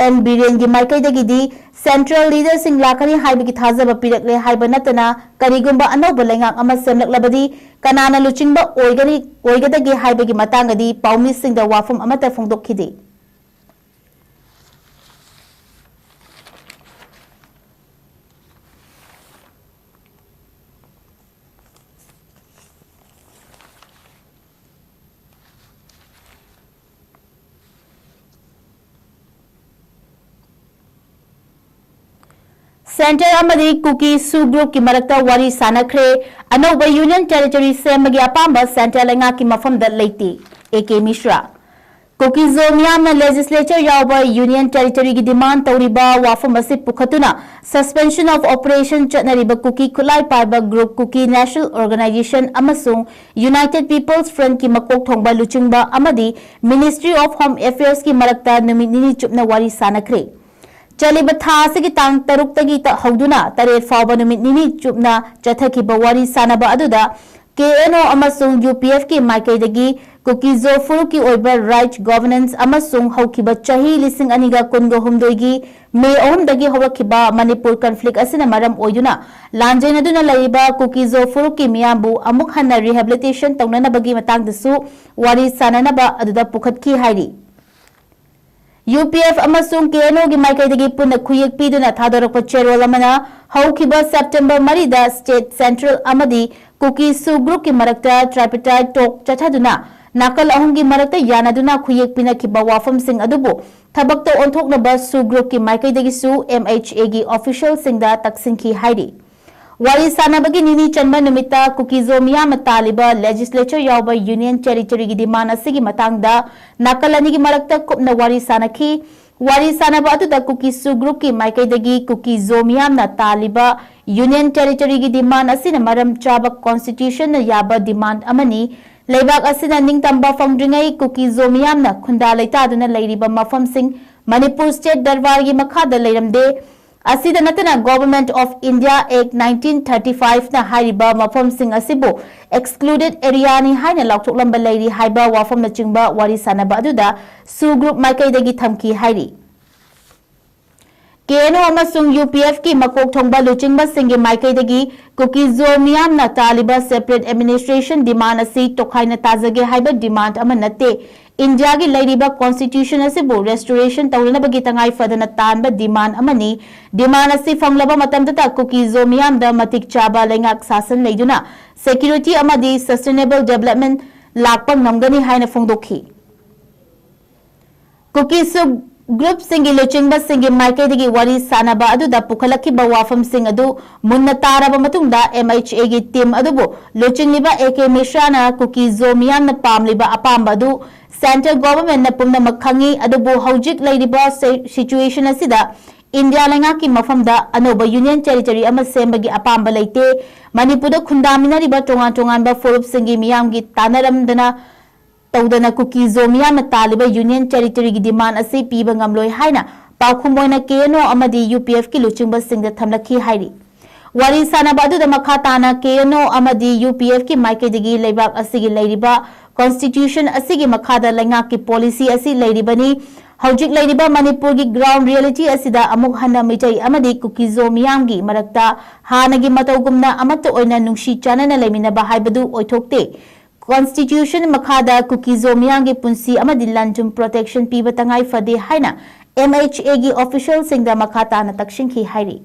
ꯑꯦꯟ ꯕꯤꯔꯦꯟꯒꯤ ꯃꯥꯏꯀꯩꯗꯒꯤꯗꯤ ꯁꯦꯟꯇ꯭ꯔꯦꯜ ꯂꯤꯗꯔꯁꯤꯡ ꯂꯥꯛꯀꯅꯤ ꯍꯥꯏꯕꯒꯤ ꯊꯥꯖꯕ ꯄꯤꯔꯛꯂꯦ ꯍꯥꯏꯕ ꯅꯠꯇꯅ ꯀꯔꯤꯒꯨꯝꯕ ꯑꯅꯧꯕ ꯂꯩꯉꯥꯛ ꯑꯃ ꯁꯦꯝꯂꯛꯂꯕꯗꯤ ꯀꯅꯥꯅ ꯂꯨꯆꯤꯡꯕ ꯑꯣꯏꯒꯅꯤ, ꯑꯣꯏꯒꯗꯒꯦ ꯍꯥꯏꯕꯒꯤ ꯃꯇꯥꯡꯗꯗꯤ ꯄꯥꯎꯃꯤꯁꯤꯡꯗ ꯋꯥꯐꯝ ꯑꯃꯠꯇ ꯐꯣꯡꯗꯣꯛꯈꯤꯗꯦ꯫ ꯁꯦꯟꯇ꯭ꯔꯦꯜ ꯑꯃꯗꯤ ꯀꯨꯀꯤ ꯁꯨ ꯒ꯭ꯔꯨꯞꯀꯤ ꯃꯔꯛꯇ ꯋꯥꯔꯤ ꯁꯥꯟꯅꯈ꯭ꯔꯦ꯫ ꯑꯅꯧꯕ ꯌꯨꯅꯤꯌꯟ ꯇꯦꯔꯤꯇꯣꯔꯤ ꯁꯦꯝꯕꯒꯤ ꯑꯄꯥꯝꯕ ꯁꯦꯟꯇ꯭ꯔꯦꯜ ꯂꯩꯉꯥꯛꯀꯤ ꯃꯐꯝꯗ ꯂꯩꯇꯦ꯫ A K ꯃꯤꯁ꯭ꯔꯥ꯫ ꯀꯨꯀꯤꯖꯣ ꯃꯤꯌꯥꯝꯅ ꯂꯦꯖꯤꯁꯂꯦꯆꯔ ꯌꯥꯎꯕ ꯌꯨꯅꯤꯌꯟ ꯇꯦꯔꯤꯇꯣꯔꯤꯒꯤ ꯗꯤꯃꯥꯟ ꯇꯧꯔꯤꯕ ꯋꯥꯐꯝ ꯑꯁꯤ ꯄꯨꯈꯠꯇꯨꯅ Suspension of Operation ꯆꯠꯅꯔꯤꯕ ꯀꯨꯀꯤ ꯈꯨꯠꯂꯥꯏ ꯄꯥꯏꯕ ꯒ꯭ꯔꯨꯞ ꯀꯨꯀꯤ ꯅꯦꯁꯅꯦꯜ ꯑꯣꯔꯒꯅꯥꯏꯖꯦꯁꯟ ꯑꯃꯁꯨꯡ ꯌꯨꯅꯥꯏꯇꯦꯗ ꯄꯤꯄꯜꯁ ꯐ꯭ꯔꯟꯠꯀꯤ ꯃꯀꯣꯛ ꯊꯣꯡꯕ ꯂꯨꯆꯤꯡꯕ ꯑꯃꯗꯤ Ministry of Home Affairsꯀꯤ ꯃꯔꯛꯇ ꯅꯨꯃꯤꯠ ꯅꯤꯅꯤ ꯆꯨꯞꯅ ꯋꯥꯔꯤ ꯁꯥꯟꯅꯈ꯭ꯔꯦ꯫ ꯆꯠꯂꯤꯕ ꯊꯥ ꯑꯁꯤꯒꯤ ꯇꯥꯡ ꯇꯔꯨꯛꯇꯒꯤ ꯇ-, ꯍꯧꯗꯨꯅ ꯇꯔꯦꯠ ꯐꯥꯎꯕ ꯅꯨꯃꯤꯠ ꯅꯤꯅꯤ ꯆꯨꯞꯅ ꯆꯠꯊꯈꯤꯕ ꯋꯥꯔꯤ ꯁꯥꯟꯅꯕ ꯑꯗꯨꯗ ꯀꯦ ꯑꯦꯟ ꯑꯣ ꯑꯃꯁꯨꯡ ꯌꯨ ꯄꯤ ꯑꯦꯐꯀꯤ ꯃꯥꯏꯀꯩꯗꯒꯤ ꯀꯨꯀꯤꯖꯣ ꯐꯨꯔꯨꯞꯀꯤ ꯑꯣꯏꯕ right governance ꯑꯃꯁꯨꯡ ꯍꯧꯈꯤꯕ ꯆꯍꯤ ꯂꯤꯁꯤꯡ ꯑꯅꯤꯒ ꯀꯨꯟꯒ ꯍꯨꯝꯗꯣꯏꯒꯤ ꯃꯦ ꯑꯍꯨꯝꯗꯒꯤ ꯍꯧꯔꯛꯈꯤꯕ ꯃꯅꯤꯄꯨꯔ conflict ꯑꯁꯤꯅ ꯃꯔꯝ ꯑꯣꯏꯗꯨꯅ ꯂꯥꯟꯖꯦꯟꯅꯗꯨꯅ ꯂꯩꯔꯤꯕ ꯀꯨꯀꯤꯖꯣ ꯐꯨꯔꯨꯞꯀꯤ ꯃꯤꯌꯥꯝꯕꯨ ꯑꯃꯨꯛ ꯍꯟꯅ rehabilitation ꯇꯧꯅꯅꯕꯒꯤ ꯃꯇꯥꯡꯗꯁꯨ ꯋꯥꯔꯤ ꯁꯥꯅꯅꯕ ꯑꯗꯨꯗ ꯄꯨꯈꯠꯈꯤ ꯍꯥꯏꯔꯤ꯫ ꯌꯨ ꯄꯤ ꯑꯦꯐ ꯑꯃꯁꯨꯡ ꯀꯦ ꯑꯦꯟ ꯑꯣꯒꯤ ꯃꯥꯏꯀꯩꯗꯒꯤ ꯄꯨꯟꯅ ꯈꯨꯌꯦꯛ ꯄꯤꯗꯨꯅ ꯊꯥꯗꯣꯔꯛꯄ ꯆꯦꯔꯣꯜ ꯑꯃꯅ ꯍꯧꯈꯤꯕ September ꯃꯔꯤꯗ state central ꯑꯃꯗꯤ ꯀꯨꯀꯤ ꯁꯨ group ꯀꯤ ꯃꯔꯛꯇ tripartite talk ꯆꯠꯊꯗꯨꯅ ꯅꯥꯀꯜ ꯑꯍꯨꯝꯒꯤ ꯃꯔꯛꯇ ꯌꯥꯅꯗꯨꯅ ꯈꯨꯌꯦꯛ ꯄꯤꯅꯈꯤꯕ ꯋꯥꯐꯝꯁꯤꯡ ꯑꯗꯨꯕꯨ ꯊꯕꯛꯇ ꯑꯣꯟꯊꯣꯛꯅꯕ ꯁꯨ group ꯀꯤ ꯃꯥꯏꯀꯩꯗꯒꯤꯁꯨ M H A ꯒꯤ official ꯁꯤꯡꯗ ꯇꯛꯁꯤꯟꯈꯤ ꯍꯥꯏꯔꯤ꯫ ꯋꯥꯔꯤ ꯁꯥꯅꯕꯒꯤ ꯅꯤꯅꯤ ꯆꯟꯕ ꯅꯨꯃꯤꯠꯇ ꯀꯨꯀꯤꯖꯣ ꯃꯤꯌꯥꯝꯅ ꯇꯥꯜꯂꯤꯕ legislature ꯌꯥꯎꯕ Union Territory ꯒꯤ demand ꯑꯁꯤꯒꯤ ꯃꯇꯥꯡꯗ ꯅꯥꯀꯜ ꯑꯅꯤꯒꯤ ꯃꯔꯛꯇ ꯀꯨꯞꯅ ꯋꯥꯔꯤ ꯁꯥꯅꯈꯤ꯫ ꯋꯥꯔꯤ ꯁꯥꯅꯕ ꯑꯗꯨꯗ ꯀꯨꯀꯤ ꯁꯨ group ꯀꯤ ꯃꯥꯏꯀꯩꯗꯒꯤ ꯀꯨꯀꯤꯖꯣ ꯃꯤꯌꯥꯝꯅ ꯇꯥꯜꯂꯤꯕ Union Territory ꯒꯤ demand ꯑꯁꯤꯅ ꯃꯔꯝ ꯆꯥꯕ constitution ꯅ ꯌꯥꯕ demand ꯑꯃꯅꯤ꯫ ꯂꯩꯕꯥꯛ ꯑꯁꯤꯅ ꯅꯤꯡꯇꯝꯕ ꯐꯪꯗ꯭ꯔꯤꯉꯩ ꯀꯨꯀꯤꯖꯣ ꯃꯤꯌꯥꯝꯅ ꯈꯨꯟꯗꯥ ꯂꯩꯇꯥꯗꯨꯅ ꯂꯩꯔꯤꯕ ꯃꯐꯝꯁꯤꯡ ꯃꯅꯤꯄꯨꯔ state ꯗꯔꯕꯥꯔꯒꯤ ꯃꯈꯥꯗ ꯂꯩꯔꯝꯗꯦ꯫ ꯑꯁꯤꯗ ꯅꯠꯇꯅ Government of India Act nineteen thirty five ꯅ ꯍꯥꯏꯔꯤꯕ ꯃꯐꯝꯁꯤꯡ ꯑꯁꯤꯕꯨ excluded area ꯅꯤ ꯍꯥꯏꯅ ꯂꯥꯎꯊꯣꯛꯂꯝꯕ ꯂꯩꯔꯤ ꯍꯥꯏꯕ ꯋꯥꯐꯝꯅꯆꯤꯡꯕ ꯋꯥꯔꯤ ꯁꯥꯅꯕ ꯑꯗꯨꯗ ꯁꯨ group ꯃꯥꯏꯀꯩꯗꯒꯤ ꯊꯝꯈꯤ ꯍꯥꯏꯔꯤ꯫ ꯀꯦ ꯑꯦꯟ ꯑꯣ ꯑꯃꯁꯨꯡ ꯌꯨ ꯄꯤ ꯑꯦꯐ ꯀꯤ ꯃꯀꯣꯛ ꯊꯣꯡꯕ ꯂꯨꯆꯤꯡꯕꯁꯤꯡꯒꯤ ꯃꯥꯏꯀꯩꯗꯒꯤ ꯀꯨꯀꯤꯖꯣ ꯃꯤꯌꯥꯝꯅ ꯇꯥꯜꯂꯤꯕ separate administration demand ꯑꯁꯤ ꯇꯣꯈꯥꯏꯅ ꯇꯥꯖꯒꯦ ꯍꯥꯏꯕ demand ꯑꯃ ꯅꯠꯇꯦ꯫ ꯏꯟꯗꯤꯌꯥꯒꯤ ꯂꯩꯔꯤꯕ constitution ꯑꯁꯤꯕꯨ restoration ꯇꯧꯅꯅꯕꯒꯤ ꯇꯉꯥꯏ ꯐꯗꯅ ꯇꯥꯟꯕ demand ꯑꯃꯅꯤ꯫ Demand ꯑꯁꯤ ꯐꯪꯂꯕ ꯃꯇꯝꯗꯇ ꯀꯨꯀꯤꯖꯣ ꯃꯤꯌꯥꯝꯗ ꯃꯇꯤꯛ ꯆꯥꯕ ꯂꯩꯉꯥꯛ ꯁꯥꯁꯟ ꯂꯩꯗꯨꯅ security ꯑꯃꯗꯤ sustainable development ꯂꯥꯛꯄ ꯉꯝꯒꯅꯤ ꯍꯥꯏꯅ ꯐꯣꯡꯗꯣꯛꯈꯤ꯫ ꯀꯨꯀꯤ ꯁꯨ group ꯁꯤꯡꯒꯤ ꯂꯨꯆꯤꯡꯕꯁꯤꯡꯒꯤ ꯃꯥꯏꯀꯩꯗꯒꯤ ꯋꯥꯔꯤ ꯁꯥꯅꯕ ꯑꯗꯨꯗ ꯄꯨꯈꯠꯂꯛꯈꯤꯕ ꯋꯥꯐꯝꯁꯤꯡ ꯑꯗꯨ ꯃꯨꯟꯅ ꯇꯥꯔꯕ ꯃꯇꯨꯡꯗ M H A ꯒꯤ team ꯑꯗꯨꯕꯨ ꯂꯨꯆꯤꯡꯂꯤꯕ A K ꯃꯤꯁ꯭ꯔꯥꯅ ꯀꯨꯀꯤꯖꯣ ꯃꯤꯌꯥꯝꯅ ꯄꯥꯝꯂꯤꯕ ꯑꯄꯥꯝꯕ ꯑꯗꯨ central government ꯅ ꯄꯨꯝꯅꯃꯛ ꯈꯪꯏ, ꯑꯗꯨꯕꯨ ꯍꯧꯖꯤꯛ ꯂꯩꯔꯤꯕ ꯁꯤ-, situation ꯑꯁꯤꯗ ꯏꯟꯗꯤꯌꯥ ꯂꯩꯉꯥꯛꯀꯤ ꯃꯐꯝꯗ ꯑꯅꯧꯕ Union Territory ꯑꯃ ꯁꯦꯝꯕꯒꯤ ꯑꯄꯥꯝꯕ ꯂꯩꯇꯦ꯫ ꯃꯅꯤꯄꯨꯔꯗ ꯈꯨꯟꯗꯥꯃꯤꯟꯅꯔꯤꯕ ꯇꯣꯉꯥꯟ ꯇꯣꯉꯥꯟꯕ ꯐꯨꯔꯨꯞꯁꯤꯡꯒꯤ ꯃꯤꯌꯥꯝꯒꯤ ꯇꯥꯟꯅꯔꯝꯗꯅ ꯇꯧꯗꯅ ꯀꯨꯀꯤꯖꯣ ꯃꯤꯌꯥꯝꯅ ꯇꯥꯜꯂꯤꯕ Union Territory ꯒꯤ demand ꯑꯁꯤ ꯄꯤꯕ ꯉꯝꯂꯣꯏ ꯍꯥꯏꯅ ꯄꯥꯎꯈꯨꯝ ꯑꯣꯏꯅ K N O ꯑꯃꯗꯤ U P F ꯀꯤ ꯂꯨꯆꯤꯡꯕꯁꯤꯡꯗ ꯊꯝꯂꯛꯈꯤ ꯍꯥꯏꯔꯤ꯫ ꯋꯥꯔꯤ ꯁꯥꯅꯕ ꯑꯗꯨꯗ ꯃꯈꯥ ꯇꯥꯅ ꯀꯦ ꯑꯦꯟ ꯑꯣ ꯑꯃꯗꯤ ꯌꯨ ꯄꯤ ꯑꯦꯐꯀꯤ ꯃꯥꯏꯀꯩꯗꯒꯤ ꯂꯩꯕꯥꯛ ꯑꯁꯤꯒꯤ ꯂꯩꯔꯤꯕ Constitution ꯑꯁꯤꯒꯤ ꯃꯈꯥꯗ ꯂꯩꯉꯥꯛꯀꯤ policy ꯑꯁꯤ ꯂꯩꯔꯤꯕꯅꯤ꯫ ꯍꯧꯖꯤꯛ ꯂꯩꯔꯤꯕ ꯃꯅꯤꯄꯨꯔꯒꯤ ground reality ꯑꯁꯤꯗ ꯑꯃꯨꯛ ꯍꯟꯅ ꯃꯤꯇꯩ ꯑꯃꯗꯤ ꯀꯨꯀꯤꯖꯣ ꯃꯤꯌꯥꯝꯒꯤ ꯃꯔꯛꯇ ꯍꯥꯟꯅꯒꯤ ꯃꯇꯧꯒꯨꯝꯅ ꯑꯃꯠꯇ ꯑꯣꯏꯅ ꯅꯨꯡꯁꯤ ꯆꯥꯟꯅꯅ ꯂꯩꯃꯤꯟꯅꯕ ꯍꯥꯏꯕꯗꯨ ꯑꯣꯏꯊꯣꯛꯇꯦ꯫ Constitution ꯃꯈꯥꯗ ꯀꯨꯀꯤꯖꯣ ꯃꯤꯌꯥꯝꯒꯤ ꯄꯨꯟꯁꯤ ꯑꯃꯗꯤ ꯂꯟ-ꯊꯨꯝ protection ꯄꯤꯕ ꯇꯉꯥꯏ ꯐꯗꯦ ꯍꯥꯏꯅ M H A ꯒꯤ officialꯁꯤꯡꯗ ꯃꯈꯥ ꯇꯥꯅ ꯇꯛꯁꯤꯟꯈꯤ ꯍꯥꯏꯔꯤ꯫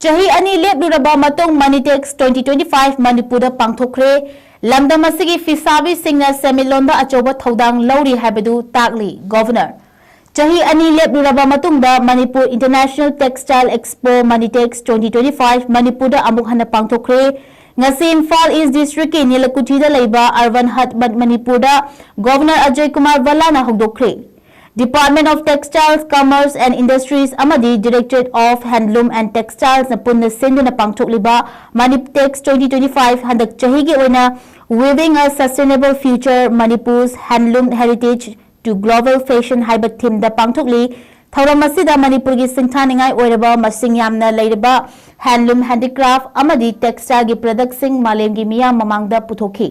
ꯆꯍꯤ ꯑꯅꯤ ꯂꯦꯞꯂꯨꯔꯕ ꯃꯇꯨꯡ Manitex twenty twenty-five ꯃꯅꯤꯄꯨꯔꯗ ꯄꯥꯡꯊꯣꯛꯈ꯭ꯔꯦ꯫ ꯂꯝꯗꯝ ꯑꯁꯤꯒꯤ ꯐꯤꯁꯥꯕꯤꯁꯤꯡꯅ ꯁꯦꯟꯃꯤꯠꯂꯣꯟꯗ ꯑꯆꯧꯕ ꯊꯧꯗꯥꯡ ꯂꯧꯔꯤ ꯍꯥꯏꯕꯗꯨ ꯇꯥꯛꯂꯤ꯫ Governor꯫ ꯆꯍꯤ ꯑꯅꯤ ꯂꯦꯞꯂꯨꯔꯕ ꯃꯇꯨꯡꯗ Manipur International Textile Expo Manitex twenty twenty-five ꯃꯅꯤꯄꯨꯔꯗ ꯑꯃꯨꯛ ꯍꯟꯅ ꯄꯥꯡꯊꯣꯛꯈ꯭ꯔꯦ꯫ ꯉꯁꯤ ꯏꯝꯐꯥꯜ East Districtꯀꯤ ꯅꯤꯂꯀꯨꯊꯤꯗ ꯂꯩꯕ Urban Hut ꯃꯅꯤꯄꯨꯔꯗ Governor Ajay Kumar ꯚꯜꯂꯥꯅ ꯍꯧꯗꯣꯛꯈ꯭ꯔꯦ꯫ Department of Textiles, Commerce and Industries ꯑꯃꯗꯤ Directorate of Handloom and Textilesꯅ ꯄꯨꯟꯅ ꯁꯤꯟꯗꯨꯅ ꯄꯥꯡꯊꯣꯛꯂꯤꯕ Manitex twenty twenty-five ꯍꯟꯗꯛ ꯆꯍꯤꯒꯤ ꯑꯣꯏꯅ Weaving a Sustainable Future, Manipur's Handloom Heritage to Global Fashion ꯍꯥꯏꯕ themeꯗ ꯄꯥꯡꯊꯣꯛꯂꯤ꯫ ꯊꯧꯔꯝ ꯑꯁꯤꯗ ꯃꯅꯤꯄꯨꯔꯒꯤ ꯁꯤꯡꯊꯥꯅꯤꯡꯉꯥꯏ ꯑꯣꯏꯔꯕ ꯃꯁꯤꯡ ꯌꯥꯝꯅ ꯂꯩꯔꯕ handloom, handicraft ꯑꯃꯗꯤ textileꯒꯤ productꯁꯤꯡ ꯃꯥꯂꯦꯝꯒꯤ ꯃꯤꯌꯥꯝ ꯃꯃꯥꯡꯗ ꯄꯨꯊꯣꯛꯈꯤ꯫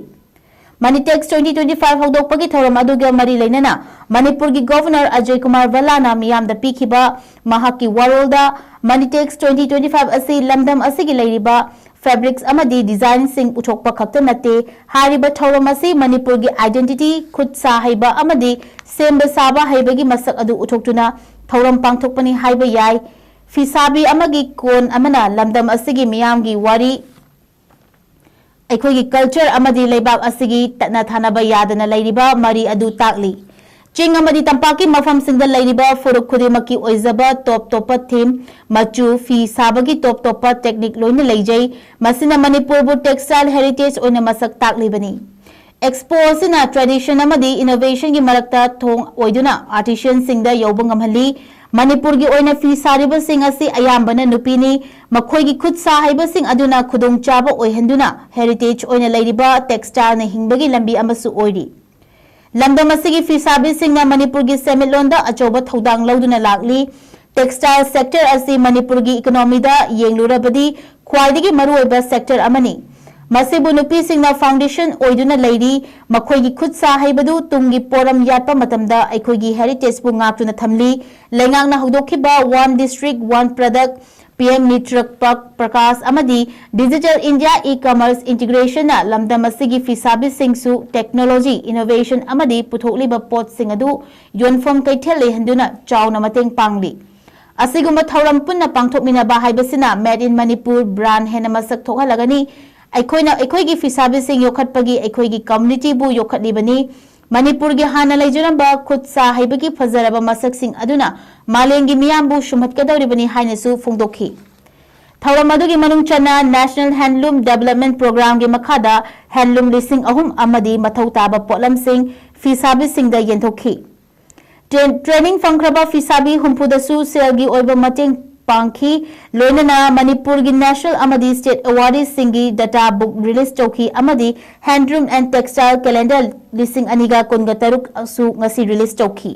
Manitex twenty twenty-five ꯍꯧꯗꯣꯛꯄꯒꯤ ꯊꯧꯔꯝ ꯑꯗꯨꯒ ꯃꯔꯤ ꯂꯩꯅꯅ ꯃꯅꯤꯄꯨꯔꯒꯤ Governor ꯑꯖꯌ ꯀꯨꯃꯥꯔ ꯚꯜꯂꯥꯅ ꯃꯤꯌꯥꯝꯗ ꯄꯤꯈꯤꯕ ꯃꯍꯥꯛꯀꯤ ꯋꯥꯔꯣꯜꯗ, Manitex twenty twenty-five ꯑꯁꯤ ꯂꯝꯗꯝ ꯑꯁꯤꯒꯤ ꯂꯩꯔꯤꯕ fabrics ꯑꯃꯗꯤ designꯁꯤꯡ ꯄꯨꯊꯣꯛꯄ ꯈꯛꯇ ꯅꯠꯇꯦ, ꯍꯥꯏꯔꯤꯕ ꯊꯧꯔꯝ ꯑꯁꯤ ꯃꯅꯤꯄꯨꯔꯒꯤ identity, ꯈꯨꯠ ꯁꯥ ꯍꯩꯕ ꯑꯃꯗꯤ ꯁꯦꯝꯕ ꯁꯥꯕ ꯍꯩꯕꯒꯤ ꯃꯁꯛ ꯑꯗꯨ ꯎꯠꯊꯣꯛꯇꯨꯅ ꯊꯧꯔꯝ ꯄꯥꯡꯊꯣꯛꯄꯅꯤ ꯍꯥꯏꯕ ꯌꯥꯏ꯫ ꯐꯤꯁꯥꯕꯤ ꯑꯃꯒꯤ ꯀꯣꯟ ꯑꯃꯅ ꯂꯝꯗꯝ ꯑꯁꯤꯒꯤ ꯃꯤꯌꯥꯝꯒꯤ ꯋꯥꯔꯤ, ꯑꯩꯈꯣꯏꯒꯤ culture ꯑꯃꯗꯤ ꯂꯩꯕꯥꯛ ꯑꯁꯤꯒꯤ ꯇꯠꯅ ꯊꯥꯅꯕ ꯌꯥꯗꯅ ꯂꯩꯔꯤꯕ ꯃꯔꯤ ꯑꯗꯨ ꯇꯥꯛꯂꯤ꯫ ꯆꯤꯡ ꯑꯃꯗꯤ ꯇꯝꯄꯥꯛꯀꯤ ꯃꯐꯝꯁꯤꯡꯗ ꯂꯩꯔꯤꯕ ꯐꯨꯔꯨꯞ ꯈꯨꯗꯤꯡꯃꯛꯀꯤ ꯑꯣꯏꯖꯕ ꯇꯣꯞ ꯇꯣꯞꯄ theme, ꯃꯆꯨ, ꯐꯤ ꯁꯥꯕꯒꯤ ꯇꯣꯞ ꯇꯣꯞꯄ technique ꯂꯣꯏꯅ ꯂꯩꯖꯩ꯫ ꯃꯁꯤꯅ ꯃꯅꯤꯄꯨꯔꯕꯨ textile heritage ꯑꯣꯏꯅ ꯃꯁꯛ ꯇꯥꯛꯂꯤꯕꯅꯤ꯫ ꯑꯦꯛꯁꯄꯣ ꯑꯁꯤꯅ tradition ꯑꯃꯗꯤ innovationꯒꯤ ꯃꯔꯛꯇ ꯊꯣꯡ ꯑꯣꯏꯗꯨꯅ artisanꯁꯤꯡꯗ ꯌꯧꯕ ꯉꯝꯍꯜꯂꯤ꯫ ꯃꯅꯤꯄꯨꯔꯒꯤ ꯑꯣꯏꯅ ꯐꯤ ꯁꯥꯔꯤꯕꯁꯤꯡ ꯑꯁꯤ ꯑꯌꯥꯝꯕꯅ ꯅꯨꯄꯤꯅꯤ꯫ ꯃꯈꯣꯏꯒꯤ ꯈꯨꯠ ꯁꯥ ꯍꯩꯕꯁꯤꯡ ꯑꯗꯨꯅ ꯈꯨꯗꯣꯡꯆꯥꯕ ꯑꯣꯏꯍꯟꯗꯨꯅ heritage ꯑꯣꯏꯅ ꯂꯩꯔꯤꯕ textileꯅ ꯍꯤꯡꯕꯒꯤ ꯂꯝꯕꯤ ꯑꯃꯁꯨ ꯑꯣꯏꯔꯤ꯫ ꯂꯝꯗꯝ ꯑꯁꯤꯒꯤ ꯐꯤꯁꯥꯕꯤꯁꯤꯡꯅ ꯃꯅꯤꯄꯨꯔꯒꯤ ꯁꯦꯟꯃꯤꯠꯂꯣꯟꯗ ꯑꯆꯧꯕ ꯊꯧꯗꯥꯡ ꯂꯧꯗꯨꯅ ꯂꯥꯛꯂꯤ꯫ Textile sector ꯑꯁꯤ ꯃꯅꯤꯄꯨꯔꯒꯤ economyꯗ ꯌꯦꯡꯂꯨꯔꯕꯗꯤ ꯈ꯭ꯋꯥꯏꯗꯒꯤ ꯃꯔꯨꯑꯣꯏꯕ sector ꯑꯃꯅꯤ꯫ ꯃꯁꯤꯕꯨ ꯅꯨꯄꯤꯁꯤꯡꯅ foundation ꯑꯣꯏꯗꯨꯅ ꯂꯩꯔꯤ꯫ ꯃꯈꯣꯏꯒꯤ ꯈꯨꯠ ꯁꯥ ꯍꯩꯕꯗꯨ ꯇꯨꯡꯒꯤ ꯄꯣꯔꯝ ꯌꯥꯠꯄ ꯃꯇꯝꯗ ꯑꯩꯈꯣꯏꯒꯤ heritageꯕꯨ ꯉꯥꯛꯇꯨꯅ ꯊꯝꯂꯤ꯫ ꯂꯩꯉꯥꯛꯅ ꯍꯧꯗꯣꯛꯈꯤꯕ One District One Product, PM Netra Pak Prakash ꯑꯃꯗꯤ Digital India E-Commerce Integrationꯅ ꯂꯝꯗꯝ ꯑꯁꯤꯒꯤ ꯐꯤꯁꯥꯕꯤꯁꯤꯡꯁꯨ technology, innovation ꯑꯃꯗꯤ ꯄꯨꯊꯣꯛꯂꯤꯕ ꯄꯣꯠꯁꯤꯡ ꯑꯗꯨ ꯌꯣꯟꯐꯝ ꯀꯩꯊꯦꯜ ꯂꯩꯍꯟꯗꯨꯅ ꯆꯥꯎꯅ ꯃꯇꯦꯡ ꯄꯥꯡꯂꯤ꯫ ꯑꯁꯤꯒꯨꯝꯕ ꯊꯧꯔꯝ ꯄꯨꯟꯅ ꯄꯥꯡꯊꯣꯛꯃꯤꯟꯅꯕ ꯍꯥꯏꯕꯁꯤꯅ Made in Manipur brand ꯍꯦꯟꯅ ꯃꯁꯛ ꯊꯣꯛꯍꯜꯂꯒꯅꯤ꯫ ꯑꯩꯈꯣꯏꯅ ꯑꯩꯈꯣꯏꯒꯤ ꯐꯤꯁꯥꯕꯤꯁꯤꯡ ꯌꯣꯛꯈꯠꯄꯒꯤ ꯑꯩꯈꯣꯏꯒꯤ communityꯕꯨ ꯌꯣꯛꯈꯠꯂꯤꯕꯅꯤ꯫ ꯃꯅꯤꯄꯨꯔꯒꯤ ꯍꯥꯟꯅ ꯂꯩꯖꯔꯝꯕ ꯈꯨꯠ ꯁꯥ ꯍꯩꯕꯒꯤ ꯐꯖꯔꯕ ꯃꯁꯛꯁꯤꯡ ꯑꯗꯨꯅ ꯃꯥꯂꯦꯝꯒꯤ ꯃꯤꯌꯥꯝꯕꯨ ꯁꯨꯝꯍꯠꯀꯗꯧꯔꯤꯕꯅꯤ ꯍꯥꯏꯅꯁꯨ ꯐꯣꯡꯗꯣꯛꯈꯤ꯫ ꯊꯧꯔꯝ ꯑꯗꯨꯒꯤ ꯃꯅꯨꯡ ꯆꯟꯅ National Handloom Development Programꯒꯤ ꯃꯈꯥꯗ handloom ꯂꯤꯁꯤꯡ ꯑꯍꯨꯝ ꯑꯃꯗꯤ ꯃꯊꯧ ꯇꯥꯕ ꯄꯣꯠꯂꯝꯁꯤꯡ ꯐꯤꯁꯥꯕꯤꯁꯤꯡꯗ ꯌꯦꯟꯊꯣꯛꯈꯤ꯫ ꯇ꯭ꯔꯦꯟ-, training ꯐꯪꯈ꯭ꯔꯕ ꯐꯤꯁꯥꯕꯤ ꯍꯨꯝꯐꯨꯗꯁꯨ ꯁꯦꯜꯒꯤ ꯑꯣꯏꯕ ꯃꯇꯦꯡ ꯄꯥꯡꯈꯤ꯫ ꯂꯣꯏꯅꯅ ꯃꯅꯤꯄꯨꯔꯒꯤ national ꯑꯃꯗꯤ state awardeeꯁꯤꯡꯒꯤ data book release ꯇꯧꯈꯤ ꯑꯃꯗꯤ Handloom and Textile Calendar ꯂꯤꯁꯤꯡ ꯑꯅꯤꯒ ꯀꯨꯟꯒ ꯇꯔꯨꯛꯁꯨ ꯉꯁꯤ release ꯇꯧꯈꯤ꯫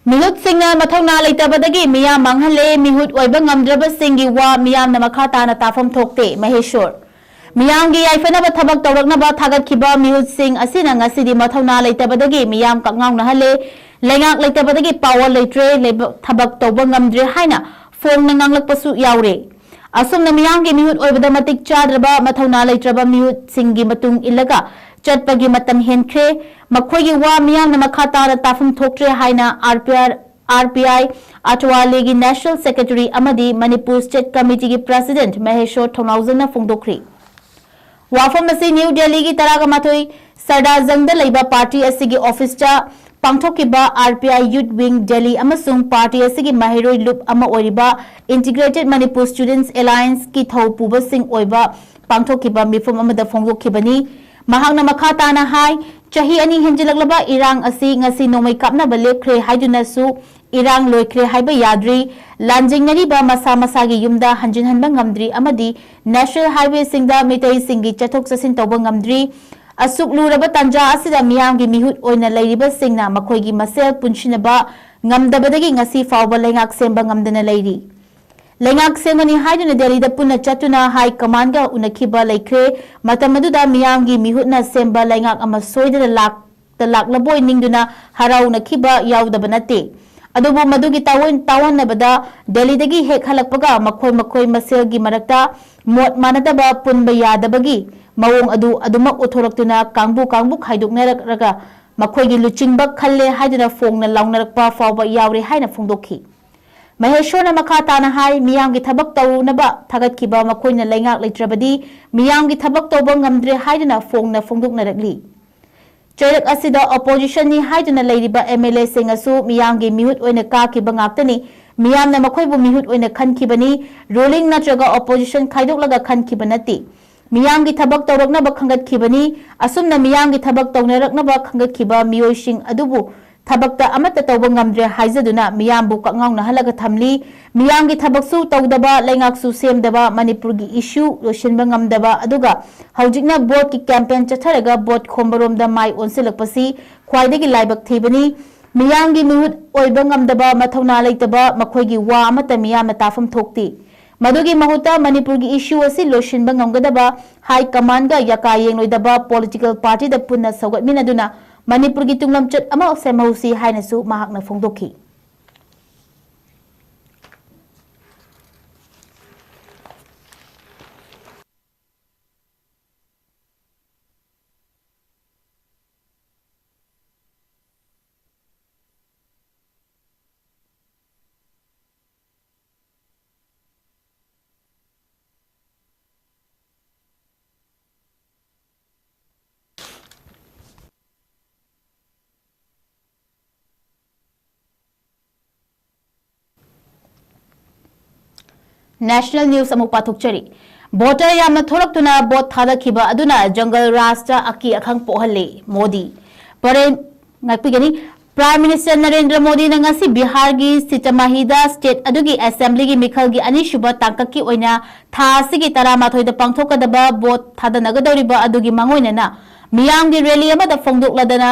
ꯃꯤꯍꯨꯠꯁꯤꯡꯅ ꯃꯊꯧꯅꯥ ꯂꯩꯇꯕꯗꯒꯤ ꯃꯤꯌꯥꯝ ꯃꯥꯡꯍꯜꯂꯦ, ꯃꯤꯍꯨꯠ ꯑꯣꯏꯕ ꯉꯝꯗ꯭ꯔꯕꯁꯤꯡꯒꯤ ꯋꯥ ꯃꯤꯌꯥꯝꯅ ꯃꯈꯥ ꯇꯥꯅ ꯇꯥꯐꯝ ꯊꯣꯛꯇꯦ, ꯃꯍꯦꯁꯣꯔ꯫ ꯃꯤꯌꯥꯝꯒꯤ ꯌꯥꯏꯐꯅꯕ ꯊꯕꯛ ꯇꯧꯔꯛꯅꯕ ꯊꯥꯒꯠꯈꯤꯕ ꯃꯤꯍꯨꯠꯁꯤꯡ ꯑꯁꯤꯅ ꯉꯁꯤꯗꯤ ꯃꯊꯧꯅꯥ ꯂꯩꯇꯕꯗꯒꯤ ꯃꯤꯌꯥꯝ ꯀꯛꯉꯥꯎꯅꯍꯜꯂꯦ, ꯂꯩꯉꯥꯛ ꯂꯩꯇꯕꯗꯒꯤ power ꯂꯩꯇ꯭ꯔꯦ, ꯂꯩꯕ-, ꯊꯕꯛ ꯇꯧꯕ ꯉꯝꯗ꯭ꯔꯦ ꯍꯥꯏꯅ ꯐꯣꯡꯅ ꯉꯥꯡꯂꯛꯄꯁꯨ ꯌꯥꯎꯔꯦ꯫ ꯑꯁꯨꯝꯅ ꯃꯤꯌꯥꯝꯒꯤ ꯃꯤꯍꯨꯠ ꯑꯣꯏꯕꯗ ꯃꯇꯤꯛ ꯆꯥꯗ꯭ꯔꯕ, ꯃꯊꯧꯅꯥ ꯂꯩꯇ꯭ꯔꯕ ꯃꯤꯍꯨꯠꯁꯤꯡꯒꯤ ꯃꯇꯨꯡ ꯏꯜꯂꯒ ꯆꯠꯄꯒꯤ ꯃꯇꯝ ꯍꯦꯟꯈ꯭ꯔꯦ꯫ ꯃꯈꯣꯏꯒꯤ ꯋꯥ ꯃꯤꯌꯥꯝꯅ ꯃꯈꯥ ꯇꯥꯅ ꯇꯥꯐꯝ ꯊꯣꯛꯇ꯭ꯔꯦ ꯍꯥꯏꯅ RPR, RPI ꯑꯇꯋꯥꯂꯦꯒꯤ National Secretary ꯑꯃꯗꯤ ꯃꯅꯤꯄꯨꯔ State Committeeꯒꯤ President ꯃꯍꯦꯁꯣꯔ ꯊꯧꯅꯥꯎꯖꯝꯅ ꯐꯣꯡꯗꯣꯛꯈ꯭ꯔꯤ꯫ ꯋꯥꯐꯝ ꯑꯁꯤ ꯅ꯭ꯌꯨ ꯗꯦꯜꯂꯤꯒꯤ ꯇꯔꯥꯒ ꯃꯥꯊꯣꯏ ꯁꯔꯗꯥꯔꯖꯪꯗ ꯂꯩꯕ ꯄꯥꯔꯇꯤ ꯑꯁꯤꯒꯤ ꯑꯣꯐꯤꯁꯇ ꯄꯥꯡꯊꯣꯛꯈꯤꯕ R P I youth wing Delhi ꯑꯃꯁꯨꯡ ꯄꯥꯔꯇꯤ ꯑꯁꯤꯒꯤ ꯃꯍꯩꯔꯣꯏ ꯂꯨꯞ ꯑꯃ ꯑꯣꯏꯔꯤꯕ ꯏꯟꯇꯤꯒ꯭ꯔꯦꯇꯦꯗ ꯃꯅꯤꯄꯨꯔ ꯁ꯭ꯇꯨꯗꯦꯟꯠꯁ ꯑꯦꯂꯥꯌꯟꯁꯀꯤ ꯊꯧ ꯄꯨꯕꯁꯤꯡ ꯑꯣꯏꯕ ꯄꯥꯡꯊꯣꯛꯈꯤꯕ ꯃꯤꯐꯝ ꯑꯃꯗ ꯐꯣꯡꯗꯣꯛꯈꯤꯕꯅꯤ꯫ ꯃꯍꯥꯛꯅ ꯃꯈꯥ ꯇꯥꯅ ꯍꯥꯏ, ꯆꯍꯤ ꯑꯅꯤ ꯍꯦꯟꯖꯤꯜꯂꯛꯂꯕ ꯏꯔꯥꯡ ꯑꯁꯤ ꯉꯁꯤ ꯅꯣꯡꯃꯩ ꯀꯥꯞꯅꯕ ꯂꯦꯞꯈ꯭ꯔꯦ ꯍꯥꯏꯗꯨꯅꯁꯨ ꯏꯔꯥꯡ ꯂꯣꯏꯈ꯭ꯔꯦ ꯍꯥꯏꯕ ꯌꯥꯗ꯭ꯔꯤ꯫ ꯂꯥꯟꯖꯦꯡꯅꯔꯤꯕ ꯃꯁꯥ ꯃꯁꯥꯒꯤ ꯌꯨꯝꯗ ꯍꯟꯖꯤꯟꯍꯟꯕ ꯉꯝꯗ꯭ꯔꯤ ꯑꯃꯗꯤ ꯅꯦꯁꯅꯦꯜ ꯍꯥꯏꯋꯦꯁꯤꯡꯗ ꯃꯤꯇꯩꯁꯤꯡꯒꯤ ꯆꯠꯊꯣꯛ ꯆꯠꯁꯤꯟ ꯇꯧꯕ ꯉꯝꯗ꯭ꯔꯤ꯫ ꯑꯁꯨꯛ ꯂꯨꯔꯕ ꯇꯥꯟꯖꯥ ꯑꯁꯤꯗ ꯃꯤꯌꯥꯝꯒꯤ ꯃꯤꯍꯨꯠ ꯑꯣꯏꯅ ꯂꯩꯔꯤꯕꯁꯤꯡꯅ ꯃꯈꯣꯏꯒꯤ ꯃꯁꯦꯜ ꯄꯨꯟꯁꯤꯟꯅꯕ ꯉꯝꯗꯕꯗꯒꯤ ꯉꯁꯤ ꯐꯥꯎꯕ ꯂꯩꯉꯥꯛ ꯁꯦꯝꯕ ꯉꯝꯗꯅ ꯂꯩꯔꯤ꯫ ꯂꯩꯉꯥꯛ ꯁꯦꯝꯒꯅꯤ ꯍꯥꯏꯗꯨꯅ ꯗꯦꯜꯂꯤꯗ ꯄꯨꯟꯅ ꯆꯠꯇꯨꯅ ꯍꯥꯏ ꯀꯃꯥꯟꯒ ꯎꯅꯈꯤꯕ ꯂꯩꯈ꯭ꯔꯦ꯫ ꯃꯇꯝ ꯑꯗꯨꯗ ꯃꯤꯌꯥꯝꯒꯤ ꯃꯤꯍꯨꯠꯅ ꯁꯦꯝꯕ ꯂꯩꯉꯥꯛ ꯑꯃ ꯁꯣꯏꯗꯅ ꯂꯥꯛꯇ ꯂꯥꯛꯂꯕꯣꯏ ꯅꯤꯡꯗꯨꯅ ꯍꯔꯥꯎꯅꯈꯤꯕ ꯌꯥꯎꯗꯕ ꯅꯠꯇꯦ꯫ ꯑꯗꯨꯕꯨ ꯃꯗꯨꯒꯤ ꯇꯥꯑꯣꯟ-, ꯇꯥꯑꯣꯟꯅꯕꯗ ꯗꯦꯜꯂꯤꯗꯒꯤ ꯍꯦꯛ ꯍꯜꯂꯛꯄꯒ ꯃꯈꯣꯏ ꯃꯈꯣꯏ ꯃꯁꯦꯜꯒꯤ ꯃꯔꯛꯇ ꯃꯣꯠ ꯃꯥꯟꯅꯗꯕ ꯄꯨꯟꯕ ꯌꯥꯗꯕꯒꯤ ꯃꯑꯣꯡ ꯑꯗꯨ ꯑꯗꯨꯃꯛ ꯎꯠꯊꯣꯔꯛꯇꯨꯅ ꯀꯥꯡꯕꯨ ꯀꯥꯡꯕꯨ ꯈꯥꯏꯗꯣꯛꯅꯔꯛꯂꯒ ꯃꯈꯣꯏꯒꯤ ꯂꯨꯆꯤꯡꯕ ꯈꯜꯂꯦ ꯍꯥꯏꯗꯨꯅ ꯐꯣꯡꯅ ꯂꯥꯎꯅꯔꯛꯄ ꯐꯥꯎꯕ ꯌꯥꯎꯔꯦ ꯍꯥꯏꯅ ꯐꯣꯡꯗꯣꯛꯈꯤ꯫ ꯃꯍꯦꯁꯣꯔꯅ ꯃꯈꯥ ꯇꯥꯅ ꯍꯥꯏ, ꯃꯤꯌꯥꯝꯒꯤ ꯊꯕꯛ ꯇꯧꯅꯕ ꯊꯥꯒꯠꯈꯤꯕ ꯃꯈꯣꯏꯅ ꯂꯩꯉꯥꯛ ꯂꯩꯇ꯭ꯔꯕꯗꯤ ꯃꯤꯌꯥꯝꯒꯤ ꯊꯕꯛ ꯇꯧꯕ ꯉꯝꯗ꯭ꯔꯦ ꯍꯥꯏꯗꯨꯅ ꯐꯣꯡꯅ ꯐꯣꯡꯗꯣꯛꯅꯔꯛꯂꯤ꯫ ꯆꯩꯔꯛ ꯑꯁꯤꯗ ꯑꯣꯄꯣꯖꯤꯁꯟꯅꯤ ꯍꯥꯏꯗꯨꯅ ꯂꯩꯔꯤꯕ ꯑꯦꯝ ꯑꯦꯜ ꯑꯦꯁꯤꯡ ꯑꯁꯨ ꯃꯤꯌꯥꯝꯒꯤ ꯃꯤꯍꯨꯠ ꯑꯣꯏꯅ ꯀꯥꯈꯤꯕ ꯉꯥꯛꯇꯅꯤ꯫ ꯃꯤꯌꯥꯝꯅ ꯃꯈꯣꯏꯕꯨ ꯃꯤꯍꯨꯠ ꯑꯣꯏꯅ ꯈꯟꯈꯤꯕꯅꯤ꯫ ꯔꯨꯂꯤꯡ ꯅꯠꯇ꯭ꯔꯒ ꯑꯣꯄꯣꯖꯤꯁꯟ ꯈꯥꯏꯗꯣꯛꯂꯒ ꯈꯟꯈꯤꯕ ꯅꯠꯇꯦ꯫ ꯃꯤꯌꯥꯝꯒꯤ ꯊꯕꯛ ꯇꯧꯔꯛꯅꯕ ꯈꯟꯒꯠꯈꯤꯕꯅꯤ꯫ ꯑꯁꯨꯝꯅ ꯃꯤꯌꯥꯝꯒꯤ ꯊꯕꯛ ꯇꯧꯅꯔꯛꯅꯕ ꯈꯟꯒꯠꯈꯤꯕ ꯃꯤꯑꯣꯏꯁꯤꯡ ꯑꯗꯨꯕꯨ ꯊꯕꯛꯇ ꯑꯃꯠꯇ ꯇꯧꯕ ꯉꯝꯗ꯭ꯔꯦ ꯍꯥꯏꯖꯗꯨꯅ ꯃꯤꯌꯥꯝꯕꯨ ꯀꯛꯉꯥꯎꯅꯍꯜꯂꯒ ꯊꯝꯂꯤ꯫ ꯃꯤꯌꯥꯝꯒꯤ ꯊꯕꯛꯁꯨ ꯇꯧꯗꯕ, ꯂꯩꯉꯥꯛꯁꯨ ꯁꯦꯝꯗꯕ, ꯃꯅꯤꯄꯨꯔꯒꯤ ꯏꯁꯨ ꯂꯣꯏꯁꯤꯟꯕ ꯉꯝꯗꯕ, ꯑꯗꯨꯒ ꯍꯧꯖꯤꯛꯅ ꯚꯣꯠꯀꯤ ꯀꯦꯝꯄꯦꯟ ꯆꯠꯊꯔꯒ ꯚꯣꯠ ꯈꯣꯝꯕꯔꯣꯝꯗ ꯃꯥꯏ ꯑꯣꯟꯁꯤꯜꯂꯛꯄꯁꯤ ꯈ꯭ꯋꯥꯏꯗꯒꯤ ꯂꯥꯏꯕꯛ ꯊꯤꯕꯅꯤ꯫ ꯃꯤꯌꯥꯝꯒꯤ ꯃꯤꯍꯨꯠ ꯑꯣꯏꯕ ꯉꯝꯗꯕ, ꯃꯊꯧꯅꯥ ꯂꯩꯇꯕ, ꯃꯈꯣꯏꯒꯤ ꯋꯥ ꯑꯃꯠꯇ ꯃꯤꯌꯥꯝꯅ ꯇꯥꯐꯝ ꯊꯣꯛꯇꯦ꯫ ꯃꯗꯨꯒꯤ ꯃꯍꯨꯠꯇ ꯃꯅꯤꯄꯨꯔꯒꯤ ꯏꯁꯨ ꯑꯁꯤ ꯂꯣꯏꯁꯤꯟꯕ ꯉꯝꯒꯗꯕ ꯍꯥꯏ ꯀꯃꯥꯟꯒ ꯌꯥꯀꯥ ꯌꯦꯡꯂꯣꯏꯗꯕ ꯄꯣꯂꯤꯇꯤꯀꯦꯜ ꯄꯥꯔꯇꯤꯗ ꯄꯨꯟꯅ ꯁꯧꯒꯠꯃꯤꯟꯅꯗꯨꯅ ꯃꯅꯤꯄꯨꯔꯒꯤ ꯇꯨꯡꯂꯝꯆꯠ ꯑꯃ ꯁꯦꯝꯍꯧꯁꯤ ꯍꯥꯏꯅꯁꯨ ꯃꯍꯥꯛꯅ ꯐꯣꯡꯗꯣꯛꯈꯤ꯫ National news ꯑꯃꯨꯛ ꯄꯥꯊꯣꯛꯆꯔꯤ꯫ ꯚꯣꯇꯔ ꯌꯥꯝꯅ ꯊꯣꯛꯂꯛꯇꯨꯅ ꯚꯣꯠ ꯊꯥꯗꯈꯤꯕ ꯑꯗꯨꯅ ꯖꯪꯒꯜ ꯔꯥꯖꯇ ꯑꯀꯤ ꯑꯈꯪ ꯄꯣꯛꯍꯜꯂꯤ꯫ ꯃꯣꯗꯤ꯫ ꯄꯔꯦꯟ-, ꯉꯥꯛꯄꯤꯒꯅꯤ꯫ ꯄ꯭ꯔꯥꯏꯝ ꯃꯤꯅꯤꯁꯇꯔ ꯅꯔꯦꯟꯗ꯭ꯔ ꯃꯣꯗꯤꯅ ꯉꯁꯤ ꯕꯤꯍꯥꯔꯒꯤ ꯁꯤꯇꯥꯃꯥꯍꯤꯗ ꯁ꯭ꯇꯦꯠ ꯑꯗꯨꯒꯤ ꯑꯦꯁꯦꯝꯕ꯭ꯂꯤꯒꯤ ꯃꯤꯈꯜꯒꯤ ꯑꯅꯤꯁꯨꯕ ꯇꯥꯡꯀꯛꯀꯤ ꯑꯣꯏꯅ ꯊꯥ ꯑꯁꯤꯒꯤ ꯇꯔꯥꯃꯥꯊꯣꯏꯗ ꯄꯥꯡꯊꯣꯛꯀꯗꯕ ꯚꯣꯠ ꯊꯥꯗꯅꯒꯗꯧꯔꯤꯕ ꯑꯗꯨꯒꯤ ꯃꯥꯡꯑꯣꯏꯅꯅ ꯃꯤꯌꯥꯝꯒꯤ ꯔꯦꯂꯤ ꯑꯃꯗ ꯐꯣꯡꯗꯣꯛꯂꯗꯅ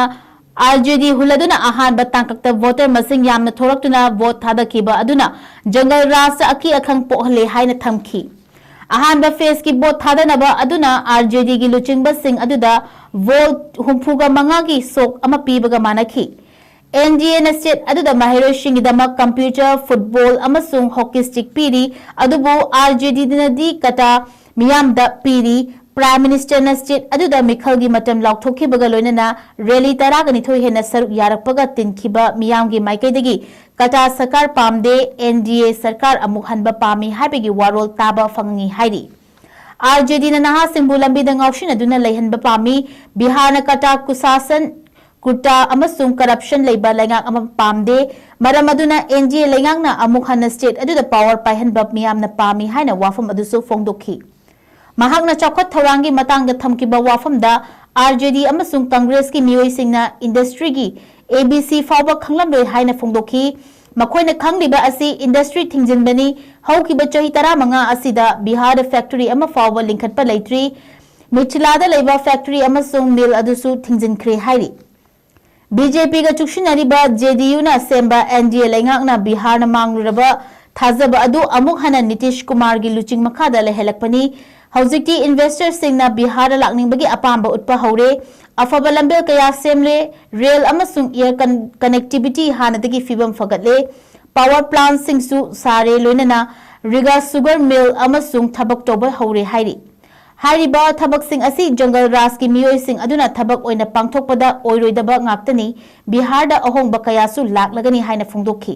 ꯑꯥꯔ ꯖꯦ ꯗꯤ ꯍꯨꯜꯂꯗꯨꯅ ꯑꯍꯥꯟꯕ ꯇꯥꯡꯀꯛꯇ ꯚꯣꯇꯔ ꯃꯁꯤꯡ ꯌꯥꯝꯅ ꯊꯣꯛꯂꯛꯇꯨꯅ ꯚꯣꯠ ꯊꯥꯗꯈꯤꯕ ꯑꯗꯨꯅ ꯖꯪꯒꯜ ꯔꯥꯖꯇ ꯑꯀꯤ ꯑꯈꯪ ꯄꯣꯛꯍꯜꯂꯦ ꯍꯥꯏꯅ ꯊꯝꯈꯤ꯫ ꯑꯍꯥꯟꯕ ꯐꯦꯖꯀꯤ ꯚꯣꯠ ꯊꯥꯗꯅꯕ ꯑꯗꯨꯅ ꯑꯥꯔ ꯖꯦ ꯗꯤꯒꯤ ꯂꯨꯆꯤꯡꯕꯁꯤꯡ ꯑꯗꯨꯗ ꯚꯣꯠ ꯍꯨꯝꯐꯨꯒ ꯃꯉꯥꯒꯤ ꯁꯣꯛ ꯑꯃ ꯄꯤꯕꯒ ꯃꯥꯟꯅꯈꯤ꯫ ꯑꯦꯟ ꯗꯤ ꯑꯦꯅ ꯁ꯭ꯇꯦꯠ ꯑꯗꯨꯗ ꯃꯍꯩꯔꯣꯏꯁꯤꯡꯒꯤꯗꯃꯛ ꯀꯝꯄ꯭ꯌꯨꯇꯔ, ꯐꯨꯠꯕꯣꯜ ꯑꯃꯁꯨꯡ ꯍꯣꯀꯤ ꯁ꯭ꯇꯤꯛ ꯄꯤꯔꯤ, ꯑꯗꯨꯕꯨ ꯑꯥꯔ ꯖꯦ ꯗꯤꯅꯗꯤ ꯀꯇꯥ ꯃꯤꯌꯥꯝꯗ ꯄꯤꯔꯤ꯫ ꯄ꯭ꯔꯥꯏꯝ ꯃꯤꯅꯤꯁꯇꯔꯅ ꯁ꯭ꯇꯦꯠ ꯑꯗꯨꯗ ꯃꯤꯈꯜꯒꯤ ꯃꯇꯝ ꯂꯥꯎꯊꯣꯛꯈꯤꯕꯒ ꯂꯣꯏꯅꯅ ꯔꯦꯂꯤ ꯇꯔꯥꯒ ꯅꯤꯊꯣꯏ ꯍꯦꯟꯅ ꯁꯔꯨꯛ ꯌꯥꯔꯛꯄꯒ ꯇꯤꯟꯈꯤꯕ ꯃꯤꯌꯥꯝꯒꯤ ꯃꯥꯏꯀꯩꯗꯒꯤ ꯀꯇꯥ ꯁꯔꯀꯥꯔ ꯄꯥꯝꯗꯦ, ꯑꯦꯟ ꯗꯤ ꯑꯦ ꯁꯔꯀꯥꯔ ꯑꯃꯨꯛ ꯍꯟꯕ ꯄꯥꯝꯃꯤ ꯍꯥꯏꯕꯒꯤ ꯋꯥꯔꯣꯜ ꯇꯥꯕ ꯐꯪꯉꯤ ꯍꯥꯏꯔꯤ꯫ ꯑꯥꯔ ꯖꯦ ꯗꯤꯅ ꯅꯍꯥꯁꯤꯡꯕꯨ ꯂꯝꯕꯤꯗ ꯉꯥꯎꯁꯤꯟꯅꯗꯨꯅ ꯂꯩꯍꯟꯕ ꯄꯥꯝꯃꯤ꯫ ꯕꯤꯍꯥꯔꯅ ꯀꯇꯥ ꯀꯨꯁꯥꯁꯟ, ꯀꯨꯔꯇꯥ ꯑꯃꯁꯨꯡ ꯀꯔꯞꯁꯟ ꯂꯩꯕ ꯂꯩꯉꯥꯛ ꯑꯃ ꯄꯥꯝꯗꯦ꯫ ꯃꯔꯝ ꯑꯗꯨꯅ ꯑꯦꯟ ꯗꯤ ꯑꯦ ꯂꯩꯉꯥꯛꯅ ꯑꯃꯨꯛ ꯍꯟꯅ ꯁ꯭ꯇꯦꯠ ꯑꯗꯨꯗ ꯄꯥꯋꯔ ꯄꯥꯏꯍꯟꯕ ꯃꯤꯌꯥꯝꯅ ꯄꯥꯝꯃꯤ ꯍꯥꯏꯅ ꯋꯥꯐꯝ ꯑꯗꯨꯁꯨ ꯐꯣꯡꯗꯣꯛꯈꯤ꯫ ꯃꯍꯥꯛꯅ ꯆꯥꯎꯈꯠ ꯊꯧꯔꯥꯡꯒꯤ ꯃꯇꯥꯡꯗ ꯊꯝꯈꯤꯕ ꯋꯥꯐꯝꯗ ꯑꯥꯔ ꯖꯦ ꯗꯤ ꯑꯃꯁꯨꯡ ꯀꯪꯒ꯭ꯔꯦꯁꯀꯤ ꯃꯤꯑꯣꯏꯁꯤꯡꯅ ꯏꯟꯗꯁꯇ꯭ꯔꯤꯒꯤ ꯑꯦ ꯕꯤ ꯁꯤ ꯐꯥꯎꯕ ꯈꯪꯂꯝꯂꯣꯏ ꯍꯥꯏꯅ ꯐꯣꯡꯗꯣꯛꯈꯤ꯫ ꯃꯈꯣꯏꯅ ꯈꯪꯂꯤꯕ ꯑꯁꯤ ꯏꯟꯗꯁꯇ꯭ꯔꯤ ꯊꯤꯡꯖꯤꯟꯕꯅꯤ꯫ ꯍꯧꯈꯤꯕ ꯆꯍꯤ ꯇꯔꯥꯃꯉꯥ ꯑꯁꯤꯗ ꯕꯤꯍꯥꯔꯗ ꯐꯦꯛꯇꯔꯤ ꯑꯃ ꯐꯥꯎꯕ ꯂꯤꯡꯈꯠꯄ ꯂꯩꯇ꯭ꯔꯤ꯫ ꯃꯤꯊꯤꯂꯥꯗ ꯂꯩꯕ ꯐꯦꯛꯇꯔꯤ ꯑꯃꯁꯨꯡ ꯃꯤꯜ ꯑꯗꯨꯁꯨ ꯊꯤꯡꯖꯤꯟꯈ꯭ꯔꯦ ꯍꯥꯏꯔꯤ꯫ ꯕꯤ ꯖꯦ ꯄꯤꯒ ꯆꯨꯛꯁꯤꯟꯅꯔꯤꯕ ꯖꯦ ꯗꯤ ꯌꯨꯅ ꯁꯦꯝꯕ ꯑꯦꯟ ꯗꯤ ꯑꯦ ꯂꯩꯉꯥꯛꯅ ꯕꯤꯍꯥꯔꯅ ꯃꯥꯡꯂꯨꯔꯕ ꯊꯥꯖꯕ ꯑꯗꯨ ꯑꯃꯨꯛ ꯍꯟꯅ ꯅꯤꯇꯤꯁ ꯀꯨꯃꯥꯔꯒꯤ ꯂꯨꯆꯤꯡ ꯃꯈꯥꯗ ꯂꯩꯍꯜꯂꯛꯄꯅꯤ꯫ ꯍꯧꯖꯤꯛꯇꯤ ꯏꯟꯚꯦꯁꯇꯔꯁꯤꯡꯅ ꯕꯤꯍꯥꯔꯗ ꯂꯥꯛꯅꯤꯡꯕꯒꯤ ꯑꯄꯥꯝꯕ ꯎꯠꯄ ꯍꯧꯔꯦ꯫ ꯑꯐꯕ ꯂꯝꯕꯦꯜ ꯀꯌꯥ ꯁꯦꯝꯂꯦ, ꯔꯦꯜ ꯑꯃꯁꯨꯡ ꯑꯦꯌꯔ ꯀꯟ-, ꯀꯅꯦꯛꯇꯤꯚꯤꯇꯤ ꯍꯥꯟꯅꯗꯒꯤ ꯐꯤꯕꯝ ꯐꯒꯠꯂꯦ, ꯄꯥꯋꯔ ꯄ꯭ꯂꯥꯟꯠꯁꯤꯡꯁꯨ ꯁꯥꯔꯦ, ꯂꯣꯏꯅꯅ ꯔꯤꯒꯥ ꯁꯨꯒꯔ ꯃꯤꯜ ꯑꯃꯁꯨꯡ ꯊꯕꯛ ꯇꯧꯕ ꯍꯧꯔꯦ ꯍꯥꯏꯔꯤ꯫ ꯍꯥꯏꯔꯤꯕ ꯊꯕꯛꯁꯤꯡ ꯑꯁꯤ ꯖꯪꯒꯜ ꯔꯥꯖꯀꯤ ꯃꯤꯑꯣꯏꯁꯤꯡ ꯑꯗꯨꯅ ꯊꯕꯛ ꯑꯣꯏꯅ ꯄꯥꯡꯊꯣꯛꯄꯗ ꯑꯣꯏꯔꯣꯏꯗꯕ ꯉꯥꯛꯇꯅꯤ꯫ ꯕꯤꯍꯥꯔꯗ ꯑꯍꯣꯡꯕ ꯀꯌꯥꯁꯨ ꯂꯥꯛꯂꯒꯅꯤ ꯍꯥꯏꯅ ꯐꯣꯡꯗꯣꯛꯈꯤ꯫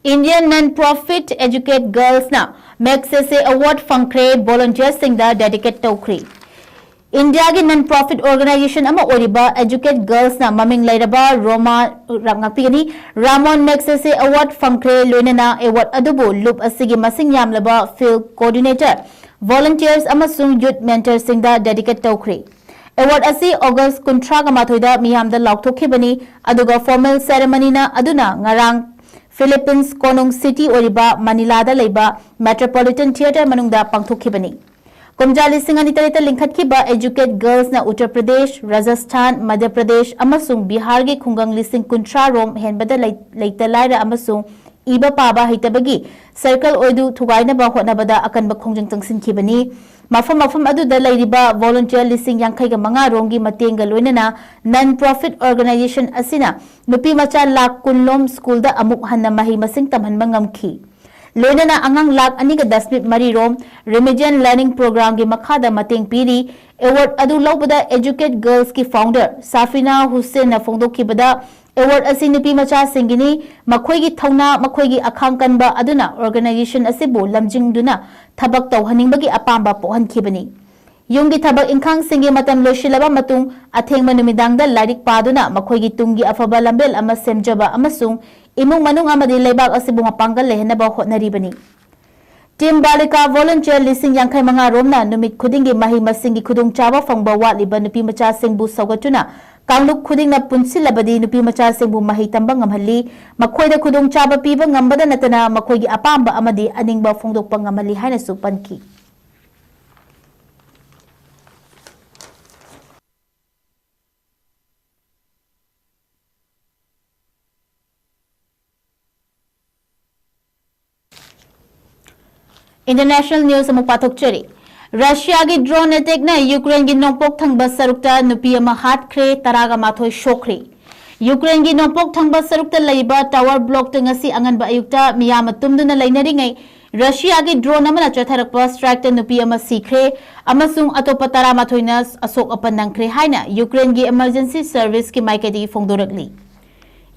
Indian non-profit Educate Girls ꯅ Magsaysay Award ꯐꯪꯈ꯭ꯔꯦ, volunteers ꯁꯤꯡꯗ dedicate ꯇꯧꯈ꯭ꯔꯦ꯫ ꯏꯟꯗꯤꯌꯥꯒꯤ non-profit organization ꯑꯃ ꯑꯣꯏꯔꯤꯕ Educate Girls ꯅ ꯃꯃꯤꯡ ꯂꯩꯔꯕ ꯔꯣꯃꯥ, ꯉꯥꯛꯄꯤꯒꯅꯤ, Ramon Magsaysay Award ꯐꯪꯈ꯭ꯔꯦ, ꯂꯣꯏꯅꯅ award ꯑꯗꯨꯕꯨ ꯂꯨꯞ ꯑꯁꯤꯒꯤ ꯃꯁꯤꯡ ꯌꯥꯝꯂꯕ field coordinator, volunteers ꯑꯃꯁꯨꯡ youth mentor ꯁꯤꯡꯗ dedicate ꯇꯧꯈ꯭ꯔꯦ꯫ Award ꯑꯁꯤ August ꯀꯨꯟꯊ꯭ꯔꯥꯒ ꯃꯥꯊꯣꯏꯗ ꯃꯤꯌꯥꯝꯗ ꯂꯥꯎꯊꯣꯛꯈꯤꯕꯅꯤ, ꯑꯗꯨꯒ formal ceremony ꯅ ꯑꯗꯨꯅ ꯉꯔꯥꯡ Philippines ꯀꯣꯅꯨꯡ city ꯑꯣꯏꯔꯤꯕ ꯃꯅꯤꯂꯥꯗ ꯂꯩꯕ Metropolitan Theatre ꯃꯅꯨꯡꯗ ꯄꯥꯡꯊꯣꯛꯈꯤꯕꯅꯤ꯫ ꯀꯨꯝꯖꯥ ꯂꯤꯁꯤꯡ ꯑꯅꯤ ꯇꯔꯦꯠꯇ ꯂꯤꯡꯈꯠꯈꯤꯕ Educate Girls ꯅ ꯎꯠꯇꯔ ꯄ꯭ꯔꯗꯦꯁ, ꯔꯥꯖꯁꯊꯥꯟ, ꯃꯙ꯭ꯌ ꯄ꯭ꯔꯗꯦꯁ ꯑꯃꯁꯨꯡ ꯕꯤꯍꯥꯔꯒꯤ ꯈꯨꯡꯒꯪ ꯂꯤꯁꯤꯡ ꯀꯨꯟꯊ꯭ꯔꯥ ꯔꯣꯝ ꯍꯦꯟꯕꯗ ꯂꯩ-, ꯂꯩꯇ ꯂꯥꯏꯔ ꯑꯃꯁꯨꯡ ꯏꯕ ꯄꯥꯕ ꯍꯩꯇꯕꯒꯤ circle ꯑꯣꯏꯗꯨ ꯊꯨꯒꯥꯏꯅꯕ ꯍꯣꯠꯅꯕꯗ ꯑꯀꯟꯕ ꯈꯣꯡꯖꯪ ꯆꯪꯁꯤꯟꯈꯤꯕꯅꯤ꯫ ꯃꯐꯝ ꯃꯐꯝ ꯑꯗꯨꯗ ꯂꯩꯔꯤꯕ volunteer ꯂꯤꯁꯤꯡ ꯌꯥꯡꯈꯩꯒ ꯃꯉꯥ ꯔꯣꯝꯒꯤ ꯃꯇꯦꯡꯒ ꯂꯣꯏꯅꯅ non-profit organization ꯑꯁꯤꯅ ꯅꯨꯄꯤ ꯃꯆꯥ ꯂꯥꯈ ꯀꯨꯟ ꯂꯣꯝ ꯁ꯭ꯀꯨꯜꯗ ꯑꯃꯨꯛ ꯍꯟꯅ ꯃꯍꯩ ꯃꯁꯤꯡ ꯇꯝꯍꯟꯕ ꯉꯝꯈꯤ꯫ ꯂꯣꯏꯅꯅ ꯑꯉꯥꯡ ꯂꯥꯈ ꯑꯅꯤꯒ ꯗꯁꯃꯤꯛ ꯃꯔꯤ ꯔꯣꯝ Remedial Learning Program ꯒꯤ ꯃꯈꯥꯗ ꯃꯇꯦꯡ ꯄꯤꯔꯤ꯫ Award ꯑꯗꯨ ꯂꯧꯕꯗ Educate Girls ꯀꯤ founder ꯁꯥꯐꯤꯅꯥ ꯍꯨꯁꯦꯟꯅ ꯐꯣꯡꯗꯣꯛꯈꯤꯕꯗ, award ꯑꯁꯤ ꯅꯨꯄꯤ ꯃꯆꯥꯁꯤꯡꯒꯤꯅꯤ, ꯃꯈꯣꯏꯒꯤ ꯊꯧꯅꯥ, ꯃꯈꯣꯏꯒꯤ ꯑꯈꯥꯡ ꯀꯟꯕ ꯑꯗꯨꯅ organization ꯑꯁꯤꯕꯨ ꯂꯝꯖꯤꯡꯗꯨꯅ ꯊꯕꯛ ꯇꯧꯍꯟꯅꯤꯡꯕꯒꯤ ꯑꯄꯥꯝꯕ ꯄꯣꯛꯍꯟꯈꯤꯕꯅꯤ꯫ ꯌꯨꯝꯒꯤ ꯊꯕꯛ ꯏꯪꯈꯥꯡꯁꯤꯡꯒꯤ ꯃꯇꯝ ꯂꯣꯏꯁꯤꯜꯂꯕ ꯃꯇꯨꯡ, ꯑꯊꯦꯡꯕ ꯅꯨꯃꯤꯗꯥꯡꯗ ꯂꯥꯏꯔꯤꯛ ꯄꯥꯗꯨꯅ ꯃꯈꯣꯏꯒꯤ ꯇꯨꯡꯒꯤ ꯑꯐꯕ ꯂꯝꯕꯦꯜ ꯑꯃ ꯁꯦꯝꯖꯕ ꯑꯃꯁꯨꯡ ꯏꯃꯨꯡ ꯃꯅꯨꯡ ꯑꯃꯗꯤ ꯂꯩꯕꯥꯛ ꯑꯁꯤꯕꯨ ꯃꯄꯥꯡꯒꯜ ꯂꯩꯍꯟꯅꯕ ꯍꯣꯠꯅꯔꯤꯕꯅꯤ꯫ Team Balika volunteer ꯂꯤꯁꯤꯡ ꯌꯥꯡꯈꯩ ꯃꯉꯥ ꯔꯣꯝꯅ ꯅꯨꯃꯤꯠ ꯈꯨꯗꯤꯡꯒꯤ ꯃꯍꯩ ꯃꯁꯤꯡꯒꯤ ꯈꯨꯗꯣꯡꯆꯥꯕ ꯐꯪꯕ ꯋꯥꯠꯂꯤꯕ ꯅꯨꯄꯤ ꯃꯆꯥꯁꯤꯡꯕꯨ ꯁꯧꯒꯠꯇꯨꯅ ꯀꯥꯡꯂꯨꯞ ꯈꯨꯗꯤꯡꯅ ꯄꯨꯟꯁꯤꯜꯂꯕꯗꯤ ꯅꯨꯄꯤ ꯃꯆꯥꯁꯤꯡꯕꯨ ꯃꯍꯩ ꯇꯝꯕ ꯉꯝꯍꯜꯂꯤ, ꯃꯈꯣꯏꯗ ꯈꯨꯗꯣꯡꯆꯥꯕ ꯄꯤꯕ ꯉꯝꯕꯗ ꯅꯠꯇꯅ ꯃꯈꯣꯏꯒꯤ ꯑꯄꯥꯝꯕ ꯑꯃꯗꯤ ꯑꯅꯤꯡꯕ ꯐꯣꯡꯗꯣꯛꯄ ꯉꯝꯍꯜꯂꯤ ꯍꯥꯏꯅꯁꯨ ꯄꯟꯈꯤ꯫ International news ꯑꯃꯨꯛ ꯄꯥꯊꯣꯛꯆꯔꯤ꯫ ꯔꯁꯤꯌꯥꯒꯤ drone attack ꯅ ꯌꯨꯀ꯭ꯔꯦꯟꯒꯤ ꯅꯣꯡꯄꯣꯛ ꯊꯪꯕ ꯁꯔꯨꯛꯇ ꯅꯨꯄꯤ ꯑꯃ ꯍꯥꯠꯈ꯭ꯔꯦ, ꯇꯔꯥꯒ ꯃꯥꯊꯣꯏ ꯁꯣꯛꯈ꯭ꯔꯦ꯫ ꯌꯨꯀ꯭ꯔꯦꯟꯒꯤ ꯅꯣꯡꯄꯣꯛ ꯊꯪꯕ ꯁꯔꯨꯛꯇ ꯂꯩꯕ tower block ꯇ ꯉꯁꯤ ꯑꯉꯟꯕ ꯑꯌꯨꯛꯇ ꯃꯤꯌꯥꯝꯅ ꯇꯨꯝꯗꯨꯅ ꯂꯩꯅꯔꯤꯉꯩ ꯔꯁꯤꯌꯥꯒꯤ drone ꯑꯃꯅ ꯆꯠꯊꯔꯛꯄ strike ꯇ ꯅꯨꯄꯤ ꯑꯃ ꯁꯤꯈ꯭ꯔꯦ ꯑꯃꯁꯨꯡ ꯑꯇꯣꯞꯄ ꯇꯔꯥꯃꯥꯊꯣꯏꯅ ꯑꯁꯣꯛ ꯑꯄꯟ ꯅꯪꯈ꯭ꯔꯦ ꯍꯥꯏꯅ ꯌꯨꯀ꯭ꯔꯦꯟꯒꯤ emergency service ꯀꯤ ꯃꯥꯏꯀꯩꯗꯒꯤ ꯐꯣꯡꯗꯣꯔꯛꯂꯤ꯫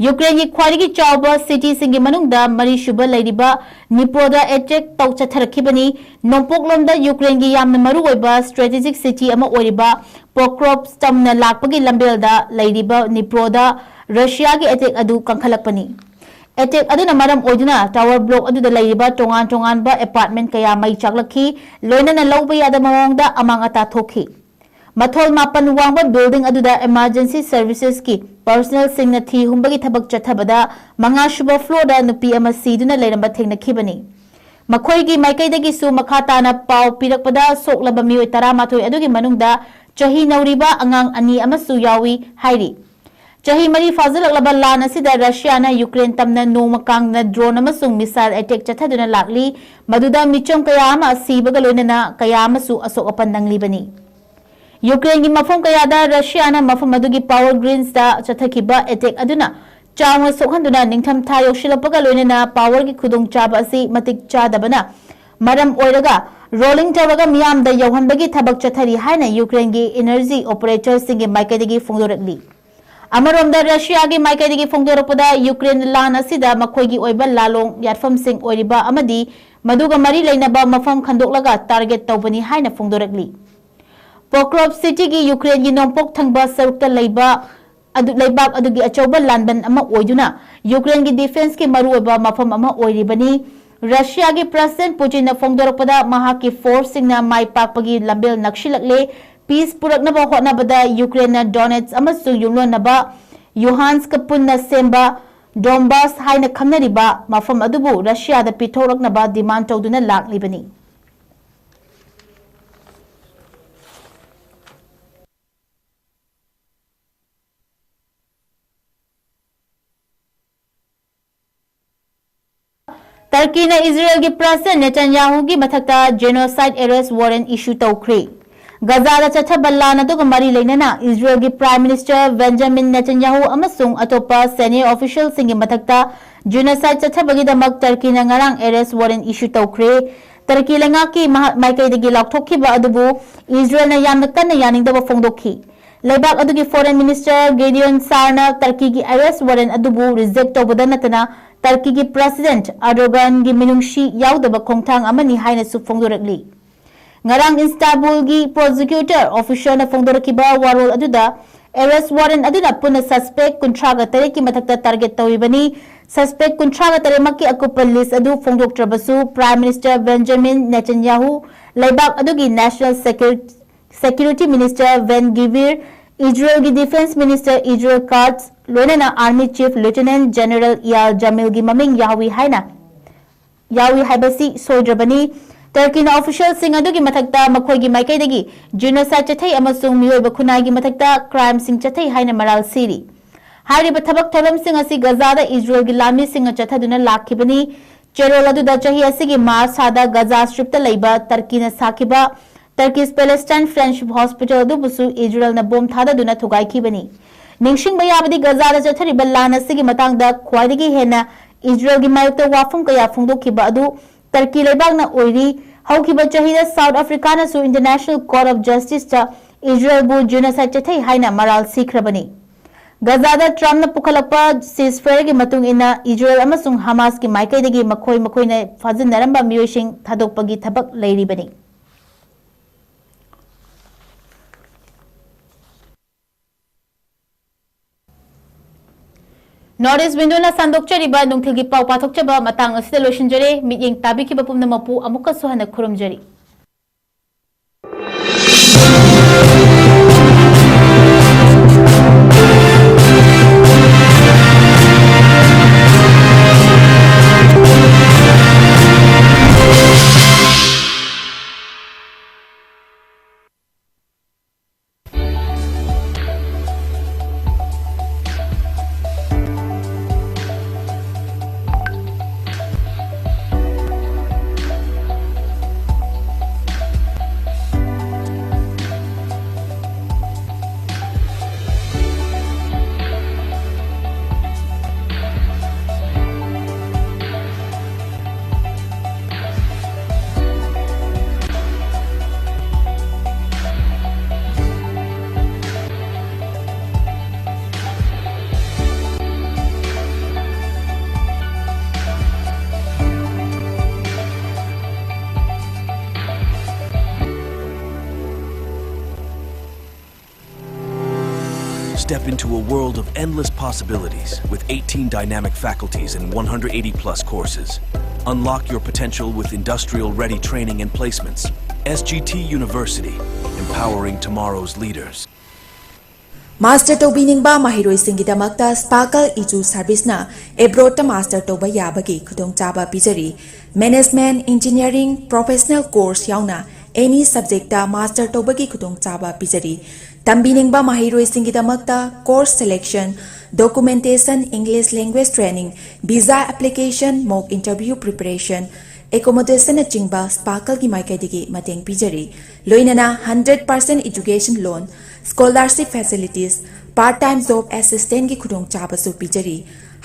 ꯌꯨꯀ꯭ꯔꯦꯟꯒꯤ ꯈ꯭ꯋꯥꯏꯗꯒꯤ ꯆꯥꯎꯕ ꯁꯤꯇꯤꯁꯤꯡꯒꯤ ꯃꯅꯨꯡꯗ ꯃꯔꯤꯁꯨꯕ ꯂꯩꯔꯤꯕ ꯅꯤꯄ꯭ꯔꯣꯗ ꯑꯦꯇꯦꯛ ꯇꯧ ꯆꯠꯊꯔꯛꯈꯤꯕꯅꯤ꯫ ꯅꯣꯡꯄꯣꯛꯂꯣꯝꯗ ꯌꯨꯀ꯭ꯔꯦꯟꯒꯤ ꯌꯥꯝꯅ ꯃꯔꯨꯑꯣꯏꯕ ꯁ꯭ꯇ꯭ꯔꯦꯇꯦꯖꯤꯛ ꯁꯤꯇꯤ ꯑꯃ ꯑꯣꯏꯔꯤꯕ ꯄꯣꯀ꯭ꯔꯣꯞꯁꯇꯝꯅ ꯂꯥꯛꯄꯒꯤ ꯂꯝꯕꯦꯜꯗ ꯂꯩꯔꯤꯕ ꯅꯤꯄ꯭ꯔꯣꯗ ꯔꯁꯤꯌꯥꯒꯤ ꯑꯦꯇꯦꯛ ꯑꯗꯨ ꯀꯟꯈꯠꯂꯛꯄꯅꯤ꯫ ꯑꯦꯇꯦꯛ ꯑꯗꯨꯅ ꯃꯔꯝ ꯑꯣꯏꯗꯨꯅ ꯇꯥꯋꯔ ꯕ꯭ꯂꯣꯛ ꯑꯗꯨꯗ ꯂꯩꯔꯤꯕ ꯇꯣꯉꯥꯟ ꯇꯣꯉꯥꯟꯕ ꯑꯦꯄꯥꯔꯠꯃꯦꯟ ꯀꯌꯥ ꯃꯩ ꯆꯥꯛꯂꯛꯈꯤ, ꯂꯣꯏꯅꯅ ꯂꯧꯕ ꯌꯥꯗꯕ ꯃꯑꯣꯡꯗ ꯑꯃꯥꯡ ꯑꯇꯥ ꯊꯣꯛꯈꯤ꯫ ꯃꯊꯣꯜ ꯃꯥꯄꯟ ꯋꯥꯡꯕ ꯕꯤꯜꯗꯤꯡ ꯑꯗꯨꯗ ꯏꯃꯥꯔꯖꯦꯟꯁꯤ ꯁꯔꯚꯤꯁꯦꯁꯀꯤ ꯄꯔꯁꯅꯦꯜꯁꯤꯡꯅ ꯊꯤ ꯍꯨꯝꯕꯒꯤ ꯊꯕꯛ ꯆꯠꯊꯕꯗ ꯃꯉꯥꯁꯨꯕ ꯐ꯭ꯂꯣꯔꯗ ꯅꯨꯄꯤ ꯑꯃ ꯁꯤꯗꯨꯅ ꯂꯩꯔꯝꯕ ꯊꯦꯡꯅꯈꯤꯕꯅꯤ꯫ ꯃꯈꯣꯏꯒꯤ ꯃꯥꯏꯀꯩꯗꯒꯤꯁꯨ ꯃꯈꯥ ꯇꯥꯅ ꯄꯥꯎ ꯄꯤꯔꯛꯄꯗ ꯁꯣꯛꯂꯕ ꯃꯤꯑꯣꯏ ꯇꯔꯥꯃꯥꯊꯣꯏ ꯑꯗꯨꯒꯤ ꯃꯅꯨꯡꯗ ꯆꯍꯤ ꯅꯧꯔꯤꯕ ꯑꯉꯥꯡ ꯑꯅꯤ ꯑꯃꯁꯨ ꯌꯥꯎꯏ ꯍꯥꯏꯔꯤ꯫ ꯆꯍꯤ ꯃꯔꯤ ꯐꯥꯖꯤꯜꯂꯛꯂꯕ ꯂꯥꯟ ꯑꯁꯤꯗ ꯔꯁꯤꯌꯥꯅ ꯌꯨꯀ꯭ꯔꯦꯟ ꯇꯝꯅ ꯅꯣꯡꯃ ꯀꯥꯡꯅ ꯗ꯭ꯔꯣꯟ ꯑꯃꯁꯨꯡ ꯃꯤꯁꯥꯏꯜ ꯑꯦꯇꯦꯛ ꯆꯠꯊꯗꯨꯅ ꯂꯥꯛꯂꯤ, ꯃꯗꯨꯗ ꯃꯤꯆꯝ ꯀꯌꯥ ꯑꯃ ꯁꯤꯕꯒ ꯂꯣꯏꯅꯅ ꯀꯌꯥ ꯑꯃꯁꯨ ꯑꯁꯣꯛ ꯑꯄꯟ ꯅꯪꯂꯤꯕꯅꯤ꯫ ꯌꯨꯀ꯭ꯔꯦꯟꯒꯤ ꯃꯐꯝ ꯀꯌꯥꯗ ꯔꯁꯤꯌꯥꯅ ꯃꯐꯝ ꯑꯗꯨꯒꯤ ꯄꯥꯋꯔ ꯒ꯭ꯔꯤꯟꯁꯇ ꯆꯠꯊꯈꯤꯕ ꯑꯦꯇꯦꯛ ꯑꯗꯨꯅ ꯆꯥꯎꯅ ꯁꯣꯛꯍꯟꯗꯨꯅ ꯅꯤꯡꯊꯝ ꯊꯥ ꯌꯧꯁꯤꯜꯂꯛꯄꯒ ꯂꯣꯏꯅꯅ ꯄꯥꯋꯔꯒꯤ ꯈꯨꯗꯣꯡꯆꯥꯕ ꯑꯁꯤ ꯃꯇꯤꯛ ꯆꯥꯗꯕꯅ ꯃꯔꯝ ꯑꯣꯏꯔꯒ ꯔꯣꯂꯤꯡ ꯇꯧꯔꯒ ꯃꯤꯌꯥꯝꯗ ꯌꯧꯍꯟꯕꯒꯤ ꯊꯕꯛ ꯆꯠꯊꯔꯤ ꯍꯥꯏꯅ ꯌꯨꯀ꯭ꯔꯦꯟꯒꯤ ꯏꯅꯔꯖꯤ ꯑꯣꯄꯔꯦꯇꯔꯁꯤꯡꯒꯤ ꯃꯥꯏꯀꯩꯗꯒꯤ ꯐꯣꯡꯗꯣꯔꯛꯂꯤ꯫ ꯑꯃꯔꯣꯝꯗ ꯔꯁꯤꯌꯥꯒꯤ ꯃꯥꯏꯀꯩꯗꯒꯤ ꯐꯣꯡꯗꯣꯔꯛꯄꯗ ꯌꯨꯀ꯭ꯔꯦꯟ ꯂꯥꯟ ꯑꯁꯤꯗ ꯃꯈꯣꯏꯒꯤ ꯑꯣꯏꯕ ꯂꯥꯂꯣꯡ ꯌꯥꯠꯐꯝꯁꯤꯡ ꯑꯣꯏꯔꯤꯕ ꯑꯃꯗꯤ ꯃꯗꯨꯒ ꯃꯔꯤ ꯂꯩꯅꯕ ꯃꯐꯝ ꯈꯟꯗꯣꯛꯂꯒ ꯇꯥꯔꯒꯦꯠ ꯇꯧꯕꯅꯤ ꯍꯥꯏꯅ ꯐꯣꯡꯗꯣꯔꯛꯂꯤ꯫ ꯄꯣꯀ꯭ꯔꯣꯞ ꯁꯤꯇꯤꯒꯤ ꯌꯨꯀ꯭ꯔꯦꯟꯒꯤ ꯅꯣꯡꯄꯣꯛ ꯊꯪꯕ ꯁꯔꯨꯛꯇ ꯂꯩꯕ ꯑꯗꯨ ꯂꯩꯕꯥꯛ ꯑꯗꯨꯒꯤ ꯑꯆꯧꯕ ꯂꯥꯟꯕꯟ ꯑꯃ ꯑꯣꯏꯗꯨꯅ ꯌꯨꯀ꯭ꯔꯦꯟꯒꯤ ꯗꯤꯐꯦꯟꯁꯀꯤ ꯃꯔꯨꯑꯣꯏꯕ ꯃꯐꯝ ꯑꯃ ꯑꯣꯏꯔꯤꯕꯅꯤ꯫ ꯔꯁꯤꯌꯥꯒꯤ ꯄ꯭ꯔꯁꯤꯗꯦꯟꯠ ꯄꯨꯇꯤꯟꯅ ꯐꯣꯡꯗꯣꯔꯛꯄꯗ ꯃꯍꯥꯛꯀꯤ ꯐꯣꯔꯁꯁꯤꯡꯅ ꯃꯥꯏ ꯄꯥꯛꯄꯒꯤ ꯂꯝꯕꯦꯜ ꯅꯛꯁꯤꯜꯂꯛꯂꯦ꯫ ꯄꯤꯁ ꯄꯨꯔꯛꯅꯕ ꯍꯣꯠꯅꯕꯗ ꯌꯨꯀ꯭ꯔꯦꯟꯅ ꯗꯣꯅꯦꯠꯁ ꯑꯃꯁꯨꯡ ꯌꯨꯝꯂꯣꯟꯅꯕ ꯌꯨꯍꯥꯟꯁꯀ ꯄꯨꯟꯅ ꯁꯦꯝꯕ ꯗꯣꯟꯕꯥꯁ ꯍꯥꯏꯅ ꯈꯪꯅꯔꯤꯕ ꯃꯐꯝ ꯑꯗꯨꯕꯨ ꯔꯁꯤꯌꯥꯗ ꯄꯤꯊꯣꯛꯂꯛꯅꯕ ꯗꯤꯃꯥꯟ ꯇꯧꯗꯨꯅ ꯂꯥꯛꯂꯤꯕꯅꯤ꯫ ꯇꯔꯀꯤꯅ ꯏꯖꯔꯦꯜꯒꯤ ꯄ꯭ꯔꯁꯤꯗꯦꯟꯠ ꯅꯦꯇꯟꯌꯥꯍꯨꯒꯤ ꯃꯊꯛꯇ ꯖꯦꯅꯣꯁꯥꯏꯗ ꯑꯦꯔꯦꯁ ꯋꯥꯔꯦꯟꯠ ꯏꯁꯨ ꯇꯧꯈ꯭ꯔꯦ꯫ ꯒꯖꯥꯗ ꯆꯠꯊꯕ ꯂꯥꯟ ꯑꯗꯨꯒ ꯃꯔꯤ ꯂꯩꯅꯅ ꯏꯖꯔꯦꯜꯒꯤ ꯄ꯭ꯔꯥꯏꯝ ꯃꯤꯅꯤꯁꯇꯔ ꯕꯦꯟꯖꯥꯃꯤꯟ ꯅꯦꯇꯟꯌꯥꯍꯨ ꯑꯃꯁꯨꯡ ꯑꯇꯣꯞꯄ ꯁꯦꯅꯤꯌꯔ ꯑꯣꯐꯤꯁꯤꯌꯦꯜꯁꯤꯡꯒꯤ ꯃꯊꯛꯇ ꯖꯦꯅꯣꯁꯥꯏꯗ ꯆꯠꯊꯕꯒꯤꯗꯃꯛ ꯇꯔꯀꯤꯅ ꯉꯔꯥꯡ ꯑꯦꯔꯦꯁ ꯋꯥꯔꯦꯟꯠ ꯏꯁꯨ ꯇꯧꯈ꯭ꯔꯦ꯫ ꯇꯔꯀꯤ ꯂꯩꯉꯥꯛꯀꯤ ꯃꯍꯥꯛ ꯃꯥꯏꯀꯩꯗꯒꯤ ꯂꯥꯎꯊꯣꯛꯈꯤꯕ ꯑꯗꯨꯕꯨ ꯏꯖꯔꯦꯜꯅ ꯌꯥꯝꯅ ꯀꯟꯅ ꯌꯥꯅꯤꯡꯗꯕ ꯐꯣꯡꯗꯣꯛꯈꯤ꯫ ꯂꯩꯕꯥꯛ ꯑꯗꯨꯒꯤ Foreign Minister Gideon Sarꯅ ꯇꯔꯀꯤꯒꯤ arrest warrant ꯑꯗꯨꯕꯨ reject ꯇꯧꯕꯗ ꯅꯠꯇꯅ ꯇꯔꯀꯤꯒꯤ President Erdoganꯒꯤ ꯃꯤꯅꯨꯡꯁꯤ ꯌꯥꯎꯗꯕ ꯈꯣꯡꯊꯥꯡ ꯑꯃꯅꯤ ꯍꯥꯏꯅꯁꯨ ꯐꯣꯡꯗꯣꯔꯛꯂꯤ꯫ ꯉꯔꯥꯡ ꯏꯁꯇꯥꯟꯕꯨꯜꯒꯤ prosecutor officerꯅ ꯐꯣꯡꯗꯣꯔꯛꯈꯤꯕ ꯋꯥꯔꯣꯜ ꯑꯗꯨꯗ arrest warrant ꯑꯗꯨꯅ ꯄꯨꯟꯅ suspect ꯀꯨꯟꯊ꯭ꯔꯥꯒ ꯇꯔꯦꯠꯀꯤ ꯃꯊꯛꯇ target ꯇꯧꯔꯤꯕꯅꯤ꯫ Suspect ꯀꯨꯟꯊ꯭ꯔꯥꯒ ꯇꯔꯦꯠꯃꯛꯀꯤ ꯑꯀꯨꯞꯄ list ꯑꯗꯨ ꯐꯣꯡꯗꯣꯛꯇ꯭ꯔꯕꯁꯨ Prime Minister Benjamin Netanyahu, ꯂꯩꯕꯥꯛ ꯑꯗꯨꯒꯤ National Security Security Minister Ben Gvir, ꯏꯖꯔꯦꯜꯒꯤ Defense Minister Israel Katz, ꯂꯣꯏꯅꯅ Army Chief Lieutenant General Eyal Zamirꯒꯤ ꯃꯃꯤꯡ ꯌꯥꯎꯏ ꯍꯥꯏꯅ, ꯌꯥꯎꯏ ꯍꯥꯏꯕꯁꯤ ꯁꯣꯏꯗ꯭ꯔꯕꯅꯤ꯫ ꯇꯔꯀꯤꯅ officialꯁꯤꯡ ꯑꯗꯨꯒꯤ ꯃꯊꯛꯇ ꯃꯈꯣꯏꯒꯤ ꯃꯥꯏꯀꯩꯗꯒꯤ genocide ꯆꯠꯊꯩ ꯑꯃꯁꯨꯡ ꯃꯤꯑꯣꯏꯕ ꯈꯨꯟꯅꯥꯏꯒꯤ ꯃꯊꯛꯇ crimeꯁꯤꯡ ꯆꯠꯊꯩ ꯍꯥꯏꯅ ꯃꯔꯥꯜ ꯁꯤꯔꯤ꯫ ꯍꯥꯏꯔꯤꯕ ꯊꯕꯛ ꯊꯧꯔꯝꯁꯤꯡ ꯑꯁꯤ ꯒꯖꯥꯗ ꯏꯖꯔꯦꯜꯒꯤ ꯂꯥꯟꯃꯤꯁꯤꯡꯅ ꯆꯠꯊꯗꯨꯅ ꯂꯥꯛꯈꯤꯕꯅꯤ꯫ ꯆꯦꯔꯣꯜ ꯑꯗꯨꯗ ꯆꯍꯤ ꯑꯁꯤꯒꯤ ꯃꯥꯔꯆ ꯊꯥꯗ ꯒꯖꯥ ꯁ꯭ꯇ꯭ꯔꯤꯞꯇ ꯂꯩꯕ ꯇꯔꯀꯤꯅ ꯁꯥꯈꯤꯕ Turkish Palestine Friendship Hospital ꯑꯗꯨꯕꯨꯁꯨ ꯏꯖꯔꯦꯜꯅ ꯕꯣꯝ ꯊꯥꯗꯗꯨꯅ ꯊꯨꯒꯥꯏꯈꯤꯕꯅꯤ꯫ ꯅꯤꯡꯁꯤꯡꯕ ꯌꯥꯕꯗꯤ ꯒꯖꯥꯗ ꯆꯠꯊꯔꯤꯕ ꯂꯥꯟ ꯑꯁꯤꯒꯤ ꯃꯇꯥꯡꯗ ꯈ꯭ꯋꯥꯏꯗꯒꯤ ꯍꯦꯟꯅ ꯏꯖꯔꯦꯜꯒꯤ ꯃꯥꯌꯣꯛꯇ ꯋꯥꯐꯝ ꯀꯌꯥ ꯐꯣꯡꯗꯣꯛꯈꯤꯕ ꯑꯗꯨ ꯇꯔꯀꯤ ꯂꯩꯕꯥꯛꯅ ꯑꯣꯏꯔꯤ꯫ ꯍꯧꯈꯤꯕ ꯆꯍꯤꯗ South Africaꯅꯁꯨ International Court of Justiceꯇ ꯏꯖꯔꯦꯜꯕꯨ genocide ꯆꯠꯊꯩ ꯍꯥꯏꯅ ꯃꯔꯥꯜ ꯁꯤꯈ꯭ꯔꯕꯅꯤ꯫ ꯒꯖꯥꯗ ꯇ꯭ꯔꯝꯞꯅ ꯄꯨꯈꯠꯂꯛꯄ ceasefireꯒꯤ ꯃꯇꯨꯡ ꯏꯟꯅ ꯏꯖꯔꯦꯜ ꯑꯃꯁꯨꯡ ꯍꯃꯥꯁꯀꯤ ꯃꯥꯏꯀꯩꯗꯒꯤ ꯃꯈꯣꯏ ꯃꯈꯣꯏꯅ ꯐꯥꯖꯤꯟꯅꯔꯝꯕ ꯃꯤꯑꯣꯏꯁꯤꯡ ꯊꯥꯗꯣꯛꯄꯒꯤ ꯊꯕꯛ ꯂꯩꯔꯤꯕꯅꯤ꯫ North East Windowꯅ ꯁꯟꯗꯣꯛꯆꯔꯤꯕ ꯅꯨꯡꯊꯤꯜꯒꯤ ꯄꯥꯎ ꯄꯥꯊꯣꯛꯆꯕ ꯃꯇꯥꯡ ꯑꯁꯤꯗ ꯂꯣꯏꯁꯤꯟꯖꯔꯦ꯫ ꯃꯤꯠꯌꯦꯡ ꯇꯥꯕꯤꯈꯤꯕ ꯄꯨꯝꯅꯃꯛꯄꯨ ꯑꯃꯨꯛꯀꯁꯨ ꯍꯟꯅ ꯈꯨꯔꯨꯝꯖꯔꯤ꯫ Step into a world of endless possibilities with eighteen dynamic faculties and one hundred eighty plus courses. Unlock your potential with industrial ready training and placements. S G T University, empowering tomorrow's leaders. Master ꯇꯧꯕꯤꯅꯤꯡꯕ ꯃꯍꯩꯔꯣꯏꯁꯤꯡꯒꯤꯗꯃꯛꯇ Sparkle Edu Service ꯅ abroad ꯇ master ꯇꯧꯕ ꯌꯥꯕꯒꯤ ꯈꯨꯗꯣꯡꯆꯥꯕ ꯄꯤꯖꯔꯤ꯫ Management, Engineering, Professional Course ꯌꯥꯎꯅ any subject ꯇ master ꯇꯧꯕꯒꯤ ꯈꯨꯗꯣꯡꯆꯥꯕ ꯄꯤꯖꯔꯤ꯫ ꯇꯝꯕꯤꯅꯤꯡꯕ ꯃꯍꯩꯔꯣꯏꯁꯤꯡꯒꯤꯗꯃꯛꯇ course selection, documentation, English language training, visa application, mock interview preparation, accommodation ꯅꯆꯤꯡꯕ Sparkle ꯒꯤ ꯃꯥꯏꯀꯩꯗꯒꯤ ꯃꯇꯦꯡ ꯄꯤꯖꯔꯤ꯫ ꯂꯣꯏꯅꯅ hundred percent education loan, scholarship facilities, part time job assistance ꯒꯤ ꯈꯨꯗꯣꯡꯆꯥꯕꯁꯨ ꯄꯤꯖꯔꯤ꯫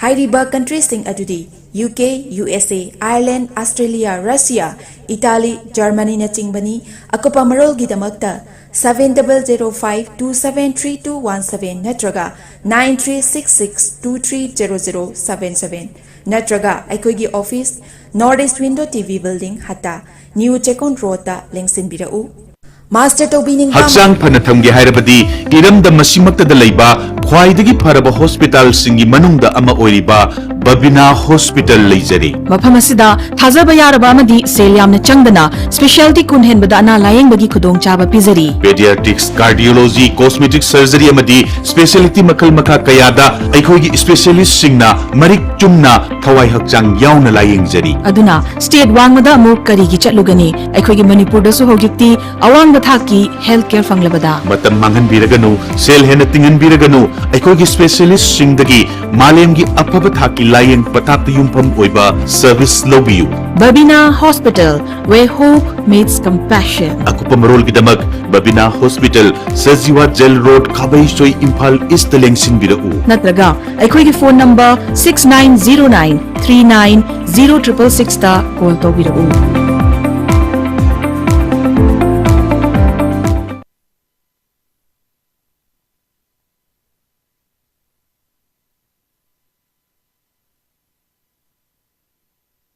ꯍꯥꯏꯔꯤꯕ country ꯁꯤꯡ ꯑꯗꯨꯗꯤ U K, U S A, Ireland, Australia, Russia, Italy, Germany ꯅꯆꯤꯡꯕꯅꯤ꯫ ꯑꯀꯨꯞꯄ ꯃꯔꯣꯜꯒꯤꯗꯃꯛꯇ seven double zero five two seven three two one seven ꯅꯠꯇ꯭ꯔꯒ nine three six six two three zero zero seven seven ꯅꯠꯇ꯭ꯔꯒ ꯑꯩꯈꯣꯏꯒꯤ office, North East Window T V Building, ꯍꯠꯇꯥ, New ꯆꯦꯛꯀꯣꯟ ꯔꯣꯗꯇ ꯂꯦꯡꯁꯤꯟꯕꯤꯔꯛꯎ꯫ Master ꯇꯧꯕꯤꯅꯤꯡꯕ ꯍꯛꯆꯥꯡ ꯐꯅ ꯊꯝꯒꯦ ꯍꯥꯏꯔꯕꯗꯤ ꯏꯔꯝꯗꯝ ꯑꯁꯤꯃꯛꯇꯗ ꯂꯩꯕ ꯈ꯭ꯋꯥꯏꯗꯒꯤ ꯐꯔꯕ ꯍꯣꯁꯄꯤꯇꯥꯜꯁꯤꯡꯒꯤ ꯃꯅꯨꯡꯗ ꯑꯃ ꯑꯣꯏꯔꯤꯕ ꯕꯕꯤꯅꯥ ꯍꯣꯁꯄꯤꯇꯥꯜ ꯂꯩꯖꯔꯤ꯫ ꯃꯐꯝ ꯑꯁꯤꯗ ꯊꯥꯖꯕ ꯌꯥꯔꯕ ꯑꯃꯗꯤ ꯁꯦꯜ ꯌꯥꯝꯅ ꯆꯪꯗꯅ specialty ꯀꯨꯟ ꯍꯦꯟꯕꯗ ꯑꯅꯥ ꯂꯥꯌꯦꯡꯕꯒꯤ ꯈꯨꯗꯣꯡꯆꯥꯕ ꯄꯤꯖꯔꯤ꯫ Pediatrics, Cardiology, Cosmetic Surgery ꯑꯃꯗꯤ specialty ꯃꯈꯜ ꯃꯈꯥ ꯀꯌꯥꯗ ꯑꯩꯈꯣꯏꯒꯤ specialistꯁꯤꯡꯅ ꯃꯔꯤꯛ ꯆꯨꯝꯅ ꯊꯋꯥꯏ ꯍꯛꯆꯥꯡ ꯌꯥꯎꯅ ꯂꯥꯌꯦꯡꯖꯔꯤ꯫ ꯑꯗꯨꯅ state ꯋꯥꯡꯃꯗ ꯑꯃꯨꯛ ꯀꯔꯤꯒꯤ ꯆꯠꯂꯨꯒꯅꯤ? ꯑꯩꯈꯣꯏꯒꯤ ꯃꯅꯤꯄꯨꯔꯗꯁꯨ ꯍꯧꯖꯤꯛꯇꯤ ꯑꯋꯥꯡꯕ ꯊꯥꯛꯀꯤ health care ꯐꯪꯂꯕꯗ꯫ ꯃꯇꯝ ꯃꯥꯡꯍꯟꯕꯤꯔꯒꯅꯨ, ꯁꯦꯜ ꯍꯦꯟꯅ ꯇꯤꯡꯍꯟꯕꯤꯔꯒꯅꯨ, ꯑꯩꯈꯣꯏꯒꯤ specialistꯁꯤꯡꯗꯒꯤ ꯃꯥꯂꯦꯝꯒꯤ ꯑꯐꯕ ꯊꯥꯛꯀꯤ ꯂꯥꯌꯦꯡ ꯄꯊꯥꯞꯇ ꯌꯨꯝꯐꯝ ꯑꯣꯏꯕ service ꯂꯧꯕꯤꯌꯨ꯫ Babina Hospital, where hope meets compassion. ꯑꯀꯨꯞꯄ ꯃꯔꯣꯜꯒꯤꯗꯃꯛ Babina Hospital, Sajiwa Jail Road, ꯈꯥꯕꯩꯁꯣꯏ, Imphal Eastꯇ ꯂꯦꯡꯁꯤꯟꯕꯤꯔꯛꯎ꯫ ꯅꯠꯇ꯭ꯔꯒ ꯑꯩꯈꯣꯏꯒꯤ phone number six nine zero nine three nine zero triple sixꯇ call ꯇꯧꯕꯤꯔꯛꯎ꯫